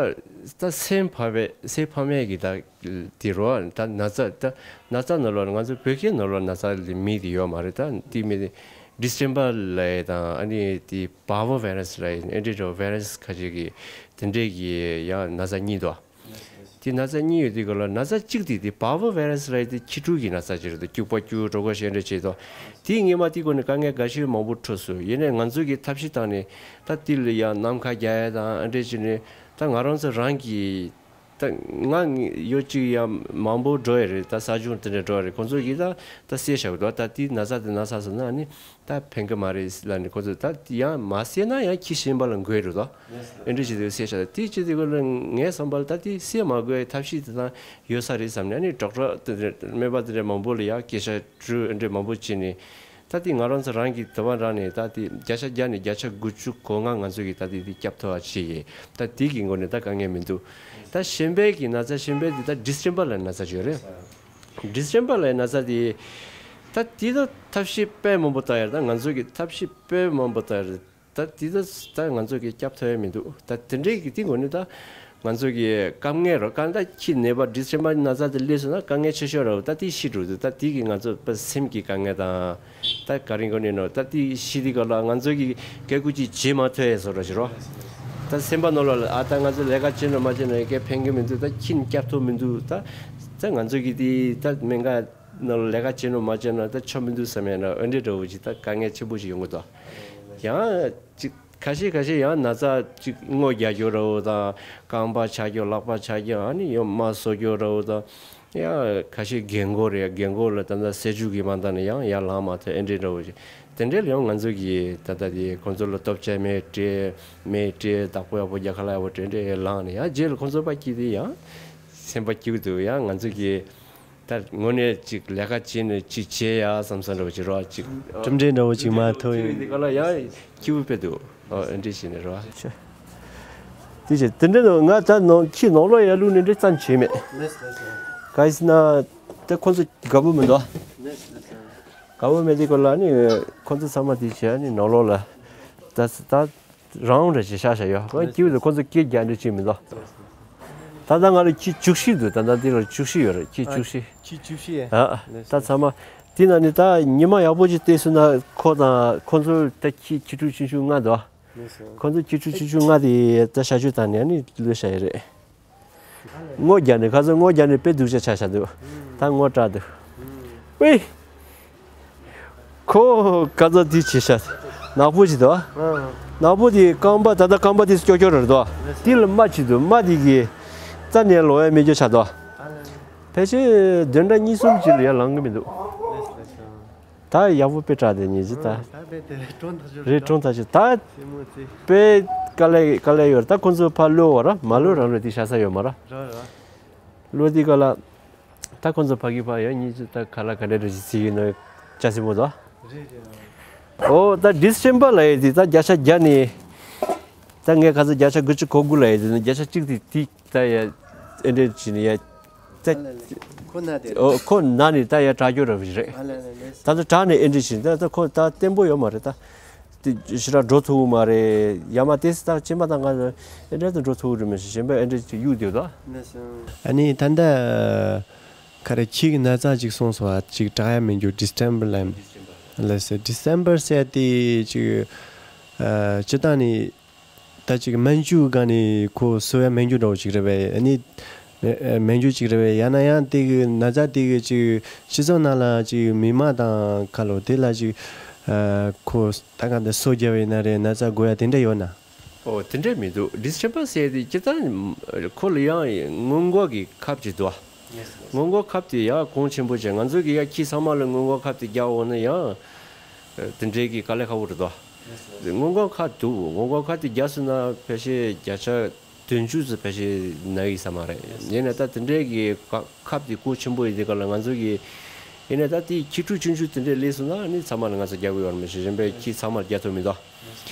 ད་སེམས་ཕམ་པའི་སེམས་ཕམ་ཡས་ཀྱི་ད་དེ་རོ། ད་ན་ཚ་ད་ན་ཚ་ནང་ལོགས་ང་ཚོ་བོད་སྐད་ནང་ལོགས་ན་ཚ་ལ་མིང་དེ་ཡོད་མ་རེད། ད་དེ་མིན་ཌི་སི་ཊེམ་པར་ལབ་ཡས་དང་ཨ་ནི་དེ་པར་བོ་ཝའི་རས་ལབ་ཡས་ཨེ་འདྲ་འདྲ་བོ་ཝའི་རས་ཁ་ཤས་ཀྱི་དེ་འདྲས་ཀྱི་ཡང་ན་ཚ་གཉིས་འདུག་དེ་ན་ཚ་གཉིས་ཡོད་དུས་སྐབས་ལ་ན་ཚ་གཅིག་དེ་དེ་པར་བོ་ཝའི་རས་ལབ་ཡས་དེ་ཁྱི་ཕྲུག་གི་ན་ཚ་ཅིག་རེད་འདུག་སྐྱུག་པ་སྐྱུག་གྲོད་ཁོག་བཤལ་འདྲ་བྱེད་དོ། དེའི་སྔོན་མ་དེའི་སྒོ་ནས་དཀའ་ངལ་འགའ་ཤས་མང་པོ་འཕྲད་སོང་། ཡིན་ནའི་ང་ཚོ་གི་ཐབས་ཤེས་བཏང་ནས་ད་དེ་ལ་ཡང་ནམ་མཁའ་རྒྱག་ཡས་དང་ཨ་འདྲས་བྱས་ནས་ད་ང་རང་ཚོ་རང་གི་ད་ང་ཡོད་ཅིག་ཡང་མང་པོ་འགྲོ་ཡས་རེད། ད་ས་ཆུང་དེ་འདྲ་འགྲོ་ཡས་རེད། ཁོང་ཚོ་གིས་ད་ད་བསད་བཞག་གི་འདུག་ད་དེ་ན་ཚ་དེ་ན་ཚ་སོང་ན་ནི་ད་ཕན་གི་མ་རེད་ལབ་ནས་ཁོ་ཚོས་ད་ཡང་མ་བསད་ན་ཡང་ཁྱི་གཞན་པ་ལ་འགོས་རེད་དོ། ཨེ་འདྲ་བྱེད་དུས་བསད་བཞག་དེ་བྱེད་དུས་ཁོ་ལ་ངའི་བསམ་པ་ལ་ད་དེ་བསད་མ་དགོས་ཐབས་ཤེས་དེ་དང་ཡོད་ས་རེད་བསམ་ནས་ཨ་ནི་ཌོག་ཊར་དེ་འདྲ་སྨན་པ་དེ་འདྲ་མང་པོ་ལ་ཡང་སྐད་ཆ་དྲིས་ཨེ་འདྲ་མང་པོ་བྱས་ནས་ད་དེ་ང་རང་ཚོ་རང་གི་དུ་བ་རང་ནས་ད་དེ་བརྒྱ་ཆ་བརྒྱ་ནས་བརྒྱ་ཆ་དགུ་བཅུ་གོ་ལྔ་ང་ཚོ་གིས་ད་དེ་དེ་བསྐྱབ་ཐུབ་པ་བྱས་ཡིན། ད་དེ་གི་སྒོ་ནས་ད་དཀའ་ངལ་མི་འདུག་ད་གཞན་པའི་གི་ན་ཚ་གཞན་པའི་དེ་ད་ཌི་སི་ཊེམ་པར་ལབ་ན་ཚ་ཅིག་ཡོད་རེད། ཌི་སི་ཊེམ་པར་ལབ་ན་ཚ་དེ་ད་དེ་ད་ཐབས་ཤེས་དཔེ་མང་པོ་བཏང་ཡོད་རེད། ད་ང་ཚོ་གི་ཐབས་ཤེས་དཔེ་མང་པོ་བཏང་ཡོད་རེད། ད་དེ་ད་ད་ང་ཚོ་གི་བསྐྱབ་ཐུབ་ཡ་མི་འདུག་ད་དེ་འདྲའི་གི་དེ་སྒོ་ནས་ད་ང་ཚོ་གི་དཀའ་ངལ་རོ་གང་ད་ཁྱི་ནད་པ་ཌི་སི་ཊེམ་པར་ན་ཚ་དེ་སླེབས་སོང་ན་དཀའ་ངལ་ཆེ་ཤོས་རོ། ད་དེ་ཤི་འགྲོ་འདུག་ད་དེ་གི་ང་ཚོ་དཔེ་སེམས་ཀྱི་དཀའ་ངལ་དང་ད་ག་རེ་གོ་ནས་ནོ། ད་དེ་ཤི་དེ་ག་ལ་ང་ཚོ་གི་སྐད་ཁུ་ཅིག་བྱེད་མ་ཐུབ་ཡ་བཟོ་འདྲ་ཞིག་རོ། ད་སེམས་པ་ནང་ལོགས་ལ་ཨ་ད་ང་ཚོ་ལས་ཀ་བྱེད་ནོ་མ་བྱེད་ནོ་ཡ་གི་ཕན་གི་མི་འདུག་ད་ཁྱི་བསྐྱབ་ཐུབ་མི་འདུག་ད་ད་ང་ཚོ་གི་དེ་ད་སྨན་ཁང་ནང་ལ་ལས་ཀ་བྱེད་ནོ་མ་བྱེད་ནོ་ད་ཆོ་མི་འདུག་བསམ་ཡ་ན་ཨེ་འདྲ་འདྲ་བོ་ཅིག་ད་དཀའ་ངལ་ཆེན་པོ་ཞིག་ཡོང་གི་འདུག་ཡང་ཅིག་ཁ་ཤས་ཁ་ཤས་ཡང་ན་ཚ་ཅིག་སྔོ་རྒྱག་རྒྱུ་ར་བོ་དང་རྐང་པ་ཆག་རྒྱུ་ལག་པ་ཆག་རྒྱུ་ཨ་ནི་ཡང་རྨ་གསོ་རྒྱུ་ར་བོ་དང་ཡང་ཁ་ཤས་རྒན་གོག་རེད། རྒན་གོག་ལ་ད་ལྟ་ཟས་བཅུད་ཀྱི་མ་འདང་ནས་ཡང་ཡར་ལངས་མ་ཐུབ་ཨེ་འདྲས་འདྲ་བོ་ཞིག་དེ་འདྲས་ལ་ཡང་ང་ཚོ་གིས་ད་ལྟ་དེ་ཁོང་ཚོ་ལ་ལྟོ་ཆས་མེད་སྤྲད་མེད་སྤྲད་བདག་པོ་ཡག་པོ་རྒྱག་ཁ་ལག་ཡག་པོ་སྤྲད་འདྲས་ལངས་ནས་ཡང་རྗེས་ལ་ཁོང་ཚོ་ཕར་སྐྱིད་དེ་ཡང་སེམས་པ་སྐྱིད་འདུག་ཡང་ང་ཚོ་གིས། ད་དངོས་གནས་ཅིག་ལས་ཀ་བྱེད་ནས་ཅིག་བྱེད་ཡ་བསམ་བསམ་འདྲ་བོ་ཅིག་རོ་ཅིག་གྲུབ་འབྲས་འདྲ་བོ་ཅིག་མ་ཐོབ་ཡིན། དེ་ག་ལ་ཡ་སྐྱིད་པོ་དཔེ་འདུག་ཨོ་ཨེ་འདྲས་བྱས་ནས་རོ། དེ་བྱས་དེ་འདྲས་ནོ་ང་ད་ནོ་ཁྱི་ནོར་ལོ་ཡ་ལུག་ནི་འདྲས་ཙམ་བྱས་མེད། ག་ཡིན་ཟེར་ན་ད་ཁོ་ཚོ་དགའ་པོ་མི་འདུག་དགའ་པོ་མེད་དེ་ག་ལ་ནི་ཁོ་ཚོ་ཚང་མ་དེ་བྱས་ནི་ནོར་ལོ་ལ་ད་ད། རང་རེ་ཞིག་ཤ་ཤ་ཡོད། ཁོ་སྐྱིད་འདུག་ཁོ་ཚོ་སྐད་རྒྱག་འདྲ་ཅིག་མི་འདུག་ད་ལྟ་ང་ལ་ཁྱི་བཅུ་བཞི་འདུག་ད་ལྟ་འདི་ལ་བཅུ་བཞི་ཡོད་རེད། ཁྱི་བཅུ་བཞི། ཁྱི་བཅུ་བཞི་ཨ། ད་ཚང་མ་དེ་ན་ནི་ད་ཉི་མ་ཡག་པོ་ཅིག་བལྟས་སོང་ན་ཁོ་དང་ཁོ་ཚོ་ད་ཁྱི་ཁྱི་ཕྲུག་ཆུང་ཆུང་ལྔ་འདུག་ཁོ་ཚོ་ཁྱི་ཕྲུག་ཆུང་ཆུང་ལྔ་དེ་ད་ཤ་ཆུ་དང་ནི་ཨ་ནི་ལུས་ཤ་ཡི་རེད། སྔོ་རྒྱག་ནས་ཁ་སང་སྔོ་རྒྱག་ནས་དཔེ་སྡུག་ཅག་ཆགས་ཤག་འདུག་ད་སྔོ་དྲག་འདུག་ཝེ། ཁོ་ཁ་སང་དེ་བྱས་ཤག་ནག་པོ་ཅིག་འདུག་ནག་པོ་དེ་རྐང་པ་ད་ལྟ་རྐང་པ་དེ་སྐྱོ་སྐྱོ་རེད་འདུག་དེ་ལ་རྨ་ཅིག་འདུག་རྨ་དེ་གིས་རྩ་ནས་ལོག་ཡ་མེད་རྒྱུ་ཆགས་འདུག་ཕལ་ཆེར་བདུན་ཕྲག་གཉིས་གསུམ་ཅིག་ལ་ཡར་ལངས་གི་མི་འདུག་ད་ཡག་པོ་དཔེ་དྲག་དེ་ཉིན་ཅིག་ད། ད་དཔེ་དེ་གྲོང་ཐག་ཆོད་རེད། གྲོང་ཐག་ཆོད་ད། སེ་མོ་ཙི། དཔེ་དཀའ་ལས་དཀའ་ལས་ཡོད་རེད། ད་ཁོང་ཚོ་ཕར་གློད་བ་ར་མ་གློད་རང་གློད་དེ་བཞག་ས་ཡོད་མ་ར། ར་ར། གློད་དེ་ག་ལ། ད་ཁོང་ཚོ་ཕ་གི་ཕ་ཡ་གཉིས་ཅིག་ད་ག་ལ་ག་འདྲ་འདྲ་ཞིག་བྱེད་ཀྱི་ནོ་ཅག་སེ་མོ་དོ། རེད་རེད། ཨོ་ད་ཌི་སེམ་བར་ལ་ཡོད་དེ་ད་བརྒྱ་ཆ་བརྒྱ་ནི། ད་ངས་ཁ་ཚ་བརྒྱ་ཆ་དགུ་བཅུ་གོ་དགུ་ལ་ཡོད་དེ་ནི་བརྒྱ་ཆ་གཅིག་དེ་དེ་ད་ཡ་ཨེ་འདྲ་བྱེད་ནི་ཡ། ད། ཨ་ལ་ལ། ཁོ་ན་དེ། ཨོ་ཁོ་ན་ནི་ད་ཡ་དྲག་སྐྱོ་ར་བ་ཞིག་རེད། ཨ་ལ་ལ་ལ། ད་ཚོ་དྲག་ནི་ཨེ་འདྲ་བྱེད་ད་ད་ཁོ་ད་བརྟན་པོ་ཡོད་མ་རེད་ད། དེ་ཞེ་དྲག་འགྲོ་ཐུབ་མ་རེད། ཡ་མ་དེ་སི་ད་ཅི་མ་ད་ང་ཨེ་འདྲ་ད་འགྲོ་ཐུབ་རེད་མི་ཤེས་གཞན་པ་ཨེ་འདྲ་ཅིག་གཡུག་དེ་ད། ལགས་སོ། ཨ་ནི་ད་ལྟ་ག་རེ་ཁྱི་གི་ན་ཚ་ཅིག་སོང་སོང་བ་ཅིག་དྲག་ཡ་མི་འགྱུར་ཌི་སེམ་བར་ལ། ལགས་སོ། ཌི་སེམ་བར་ཟེར་དེ་ཅིག་ཨ་སྤྱི་བཏང་ནི། ད་ཅིག་སྨན་བཅོས་སྒང་ནས་ཁོ་གསོ་བའི་སྨན་བཅོས་འདྲ་བོ་ཅིག་རེད་པས། ཨ་ནི་སྨན་བཅོས་ཅིག་རེད་པས། ཡང་ན་ཡང་དེ་གི་ན་ཚ་དེ་གི་ཅིག་སྤྱི་ཚོགས་ནང་ལ་ཅིག་མི་མང་དང་ཁ་ལོ་དེ་ལ་ཅིག་ཨ་ཁོ་ད་ག་འདི་གསོ་རྒྱག་པའི་ན་རེད་ན་ཚ་འགོ་ཡ་དེ་འདྲ་ཡོད་ན། ཨོ་དེ་འདྲ་མི་འདུག་ཌི་སེམ་བར་ཟེར་དེ་སྤྱིར་བཏང་ཁོ་ལ་ཡང་སྔོན་འགོག་གི་ཁབ་ཅིག་འདུག་སྔོན་འགོག་ཁབ་དེ་ཡང་གོང་ཆེན་པོ་བྱས། ང་ཚོ་གི་ཡ་ཁྱི་ཚང་མ་ལ་སྔོན་འགོག་ཁབ་དེ་རྒྱག་འོང་ན་ཡང་དེ་འདྲའི་གི་དཀའ་ལས་ཁག་པོ་རེད་དོ། སྔོན་འགོག་ཁབ་འདུག་སྔོན་འགོག་ཁབ་དེ་རྒྱག་སོང་ན་ཕལ་ཆེར་བརྒྱ་ཆ་བདུན་ཅུ་ཙམ་ཕལ་ཆེར་ན་ཡི་ས་མ་རེད། ཡིན་ནའི་ད་དེ་འདྲའི་གི་ཁ་ཁབ་དེ་གོང་ཆེན་པོ་ཡིན་དེ་ག་ལ་ང་ཚོ་གི་ཡིན་ནའི་ད་དེ་ཁྱི་ཕྲུག་ཆུང་ཆུང་དེ་འདྲའི་སླེབས་སོང་ན་ནི་ཚང་མ་ལ་ང་ཚོ་རྒྱག་གི་ཡོད་རེད་མི་ཤེས། གཞན་པའི་ཁྱི་ཚང་མར་རྒྱག་ཐུབ་མི་འདུག་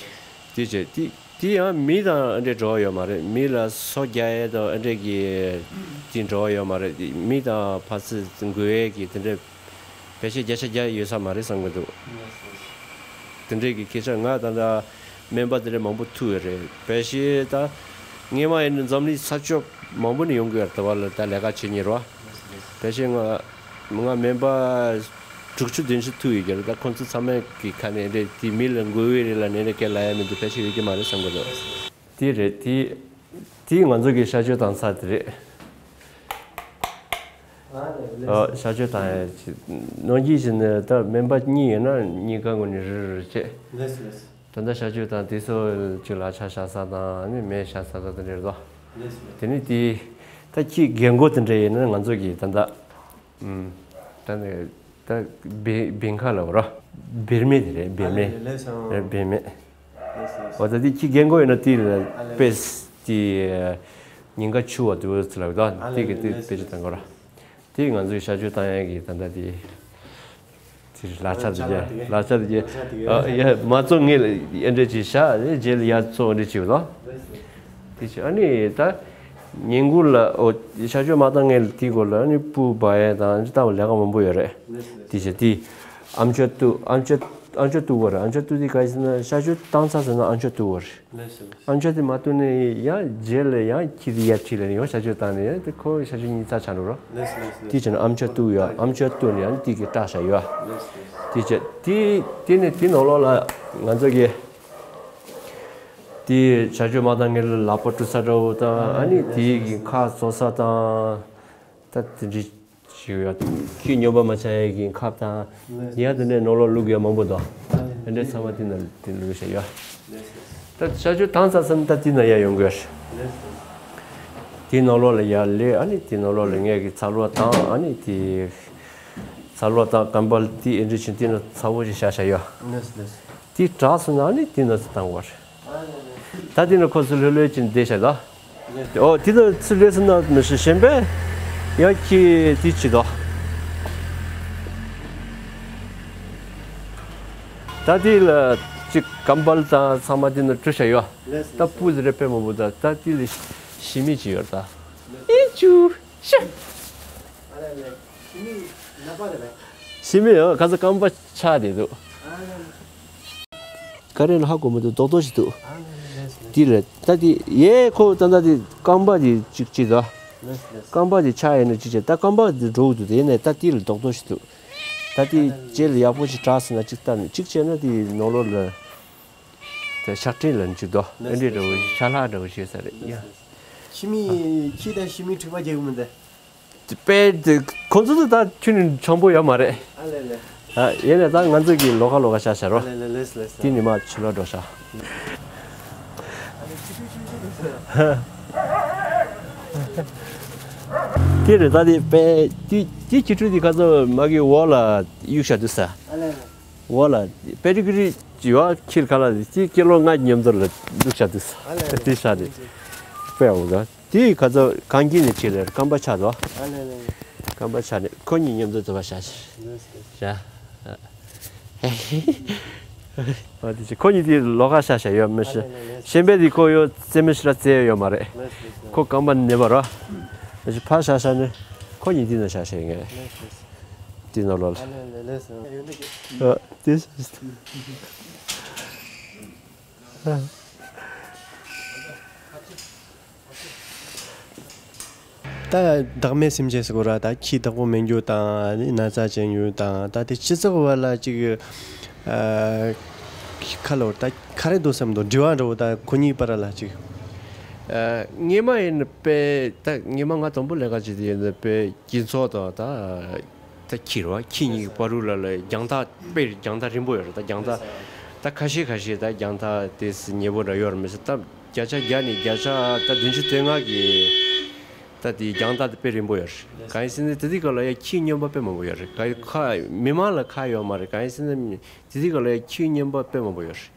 དེ་བྱས་དེ་དེ་ཡང་མི་དང་ཨ་འདྲའི་འབྲེལ་བ་ཡོད་མ་རེད། མི་ལ་སོ་རྒྱག་ཡས་དང་ཨ་འདྲའི་གི་དེ་འབྲེལ་བ་ཡོད་མ་རེད། མི་དང་ཕར་ཚུར་འགུལ་ཡས་ཀྱི་དེ་འདྲའི་ཕལ་ཆེར་བརྒྱ་ཆ་བརྒྱ་ཡོད་ས་མ་རེད་བསམ་གྱི་འདུག་དེ་འདྲའི་གི་སྐད་ཆ་ང་ད་ལྟ་ སྨན་པ་དེ་འདྲ་མང་པོ་ཐུག་ཡོད་རེད། ཕལ་ཆེར་ད་སྔས་མ་ཡིན་ན་འཛམ་གླིང་ས་ཕྱོགས་མང་པོ་ནས་ཡོང་གི་ཡོད་རེད། ད་བར་ལ་ད་ལས་ཀ་བྱེད་མཁན་རེད་བ། ཕལ་ཆེར་ང་ང་སྨན་པ་དྲུག་ཅུ་བདུན་ཅུ་ཐུག་ཡོད་ཀྱི་རེད། ད་ཁོང་ཚོ་ཚང་མ་གི་ཁ་ནས་འདྲ་དེ་མི་ལ་འགོས་ཡོད་རེད་ལབ་ནས་འདྲ་སྐད་ལབ་ཡ་མི་འདུག་ཕལ་ཆེར་ཡོད་ཀྱི་མ་རེད་བསམ་གྱི་འདུག་དེ་རེད། དེ་དེ་ང་ཚོ་གི་གཤག་བཅོས་བཏང་ས་དེ་རེད། ཨ་ལས། ཨ། གཤག་བཅོས་བཏང་ཡ་ཅིག་ནང་གི་བཞིན་ནས་ད་སྨན་པ་གཉིས་ཡོད་ན་གཉིས་ཀ་ངོས་ནས་རེ་རེ་རེ་བྱས། ལགས་སོ་ལགས་སོ། ད་ལྟ་གཤག་བཅོས་དང་དེ་ཚོ་ཅིག་ལག་ཆ་བཞག་ས་དང་ཨ་ནི་མེ་བཞག་ས་དང་དེ་འདྲ་རེད་དོ། ལགས་སོ། དེ་ནི་དེ་ད་ཁྱི་རྒན་གོག་དེ་འདྲ་ཡིན་ན་ང་ཚོ་གི་ད་ལྟ་ཨུམ། ད་ནི་ད་བེ་བེང་ཁ་ལ་བ་ར་བེར་མེད་དེ་རེད། བེར་མེད་ཨ་ལས་ལགས་སོ། རེད། བེར་མེད། ལགས་སོ། འོ་ད་དེ་ཁྱི་རྒན་གོག་ཡིན་ན་དེ་ལ་ཨ་ལས། དཔེ་དེ་ཉིན་ག་ཆུ་བ་དུ་ཚུ་ལ་ད་ཨ་དེ་ལས་གི་དེ་ལས་དཔེ་ཅིག་ལས། བཏང་གོ་ར། དེ་ང་ཚོའི་གཤག་བཅོས་བཏང་ཡས་ཀྱི་ད་ལྟ་དེ་དེ་ལག་ཆ་དེ་ལག་ཆ་གྱེས་དེ་ལག་ཆ་དེ་གྱེས། ལག་ཆ་དེ་གྱེས། ཨ་ཡ་མ་བཙོང་ངེས་ལ་ཨེ་འདྲས་ཅིག་བཞག་རྗེས་ལ་ཡར་བཙོང་རེ་བྱེད་དོ། དེ་བྱས་ཨ་ནི་ད་ཉིན་གུང་ལ་འོ་གཤག་བཅོས་མ་བཏང་ངེས་ལ་དེའི་སྐོར་ལ་ཨ་ནི་སྤུ་འབར་ཡས་དང་ཨ་ནི་ལྟ་བུ་ལས་ཀ་མང་པོ་ཡོད་རེད། དེ་བྱས་དེ་ཨམ་ཅོག་གཏུབ། ཨམ་ཅོག་ཨམ་ཅོག་གཏུབ་དགོས་རེད། ཨམ་ཅོག་གཏུབ་དེ་ག་རེ་ཟེར་ན་གཤག་བཅོས་བཏང་ཚར་ཟེར་ན་ཨམ་ཅོག་གཏུབ་དགོས་རེད། ལགས་སོ། ཨམ་ཅོག་དེ་མ་གཏུབ་ནས་ཡང་རྗེས་ལ་ཡང་ཁྱི་དེ་ཡར་ཁྲིད་ལ་ནས་ཡང་གཤག་བཅོས་བཏང་ནས་ཡང་དེ་ཁོ་གཤག་བཅོས་གཉིས་རྩ་ཆགས་འགྲོ་རོགས། ལགས་སོ་ལགས་སོ། དེ་བྱས་ན་ཨམ་ཅོག་གཏུབ་ཡོད། ཨམ་ཅོག་གཏུབ་ནས་ཡང་དེ་གི་སྐྲ་བཞག་ཡོད། ལགས་སོ། དེ་བྱས་དེ་དེ་ནས་དེ་ནང་ལོགས་ལ་ང་ཚོ་གི་དེ་གཤག་བཅོས་མ་བཏང་ངེས་ལ་ལག་པ་བཀྲུ་ས་འདྲ་བོ་དང་ཨ་ནི་དེ་གི་ཁ་བཟོ་ས་དང་ད་དེ་འདྲའི་ཞིག་ཡོད། ཁྱི་སྨྱོན་པ་མ་ཆགས་ཡས་ཀྱི་ཁབ་དང་། ཡ་དེ་ནས་ནོར་ལོག་བླུག་ཡ་མང་པོ་འདུག་ཨ་ནི་དེ་ཚང་མ་དེ་ན་དེ་བླུག་བྱས་ཡོད། ད་གཤག་བཅོས་བཏང་ཚར་ཙམ་ད་དེ་ན་ཡ་ཡོང་དགོས། དེ་ནོར་ལོག་ལ་ཡ་ལས་ཨ་ནི་དེ་ནོར་ལོག་ལ་ངས་ཀྱི་ཚ་ལོ་དང་ཨ་ནི་དེ་ཚ་ལོ་དང་ཀམ་པལ་དེ་ཨེ་འདྲ་ཆུན་དེ་ན་ཚ་བོ་ཞིག་བཞག་བཞག་ཡོད། དེ་དྲག་སོང་ན་ཨ་ནི་དེ་ན་ཚ་བཏང་དགོས། ད་དེ་ནི་ཁོ་ཚོ་ལྷོད་ལྷོད་ཅིག་བསྡད་བྱས་ད། ཨོ་དེ་ནི་ཚུར་སླེབས་སོང་ན་མི་ཤེས་གཞན་པས་ཡང་ཁྱི་དེ་བྱེད་དོ། ད་དེ་ལ་ཅིག་ཀམ་པལ་དང་ཚང་མ་དེ་ནི་བཀྲུ་བྱས་ཡོད། ད་སྤུ་ཟེར་རེ་དཔེ་མང་པོ་ད་ད་དེ་ལ་ཤི་མི་ཅིག་ཡོད་ད། ཨི་ཅུ་ཤ། ཤི་མི་ཡང་ཁ་ཚ་རྐང་པ་ཆག་བསྡད་འདུག་ག་རེ་ལ་ཧ་གོ་མི་འདུག་རྡོག་རྡོག་ཞིག་འདུག་དེ་ལ་ད་དེ་ཡའི་ཁོ་ད་ད་དེ་རྐང་པ་དེ་གཅིག་གཅིག་དང་། རྐང་པ་དེ་ཆག་ཡིན་ན་གཅིག་བྱས་ད་རྐང་པ་དེ་འགྲོ་གི་འདུག་དེ་ནས་ད་དེ་ལ་རྡོག་རྡོག་ཞིག་འདུག་ད་དེ་རྗེས་ལ་ཡག་པོ་ཞིག་དྲག་སོང་ན་གཅིག་བཏབ་ནས་གཅིག་བྱས་ན་དེ་ནང་ལོགས་ལ་དེ་ཤ་སྐྲན་ལ་འཇུག་དོ། ཨེ་འདྲས་འདྲ་བོ་ཤ་ལྷག་འདྲ་བོ་བྱེད་ས་རེད་ཡ། ཤི་མི་ཁྱི་དང་ཤི་མི་འཁྲིག་པ་རྒྱག་གི་མི་འདུག་དཔེ་དེ་ཁོང་ཚོ་ད་ཁྱོད་ནི་འཆམ་པོ་ཡོད་མ་རེད། ཨ་ལེ་ལེ། ཨ་ཡིན་ནས་ད་ང་ཚོ་གི་ལོགས་ཀ་ལོགས་ཀ་བཞག་བཞག་རོགས། ཨ་ལེ་ལེ་ལེས་ལེས། དེ་ཉི་མ་ཕྱི་ལོགས་འགྲོ་བཞག་དེ་རེད་ད་དེ་དཔེ་དེ་དེ་ཁྱི་ཕྲུག་དེ་ཁ་ཚོ་མ་གི་འོག་ལ་གཡུག་བཞག་འདུག་ས། ཨ་ལེ་ལེ། འོག་ལ་པེ་ཏི་གི་རི་ཡོད་ཁྱིར་ཁ་ལ་དེ་ཀི་ལོ་ལྔ་མཉམ་དུ་ལ་འདུག་བཞག་འདུག་ས། ཨ་ལེ་ལེ། དེ་ཤ་དེ་དཔེ་འོག་ལ། དེ་ཁ་ཚ་གངས་སྐྱིད་ནས་ཁྱེར་རེར་རྐང་པ་ཆག་དོ། ཨ་ལེ་ལེ། རྐང་པ་ཆག་ནས་ཁོ་གཉིས་མཉམ་དུ་འདུག་པ་བཞག་བཞག་ཨ་དེ་ཁོ་གཉིས་དེ་ལོགས་ཀ་བཞག་བཞག་ཡོད་མི་ཤེས། གཞན་པའི་དེ་ཁོ་ཡོད་རྩེ་མི་ཤེས་ར་རྩེ་ཡོད་མ་རེད། ཁོ་རྐང་པ་ནས་པ་རོ། མི་ཤེས་ཕར་བཞག་བཞག་ནས་ཁོ་གཉིས་དེ་ན་བཞག་བཞག་ཡིན་ངེས། དེ་ནོར་ལོགས་ལ། ཨ་དེ། ད་བདག་མེད་སེམས་ཅན་ཟེར་དགོས་ར་ད་ཁྱི་བདག་པོ་མེད་རྒྱུ་དང་ན་ཚ་ཅན་ཡོད་དང་ད་དེ་སྤྱི་ཚོགས་བར་ལ་ཅིག་ཨ་ཁ་ལོ་ད་ག་རེ་འདུག་བསམ་འདུག་འབྲེལ་བ་འདྲ་བོ་ད་ཁོ་གཉིས་བར་ལ་ཅིག་ཨ་སྔས་མ་ཡིན་ན་དཔེ་ད་སྔས་མ་ང་དང་པོ་ལས་ཀ་བྱེད་དུས་ཡིན་ན་དཔེ་སྤྱི་ཚོགས་དང་ད། ད་ཁྱི་རེད་བ། ཁྱི་གཉིས་ཀྱི་བར་དུ་ལ་ལ་རྒྱང་ཐག་དཔེ་རྒྱང་ཐག་རིང་པོ་ཡོད་རེད། ད་རྒྱང་ཐག་ད་ཁ་ཤས་ཁ་ཤས་ད་རྒྱང་ཐག་དེ་སི་ཉེ་པོ་འདྲ་ཡོད་རེད་མི་སྲིད་ད་བརྒྱ་ཆ་བརྒྱ་ནས་བརྒྱ་ཆ་ད་བདུན་ཅུ་དོན་ལྔ་གི་ད་དེ་རྒྱང་ཐག་དེ་དཔེ་རིང་པོ་ཡོད་རེད། གང་ཡིན་ཟེར་ན་དེ་དུས་སྐབས་ལ་ཡ་ཁྱི་སྨྱོན་པ་དཔེ་མང་པོ་ཡོད་རེད། ག་ཡི་ཁ་མི་མང་ལ་ཁ་ཡོད་མ་རེད། གང་ཡིན་ཟེར་ན་དེ་དུས་སྐབས་ལ་ཡ་ཁྱི་སྨྱོན་པ་དཔེ་མང་པོ་ཡོད་རེད།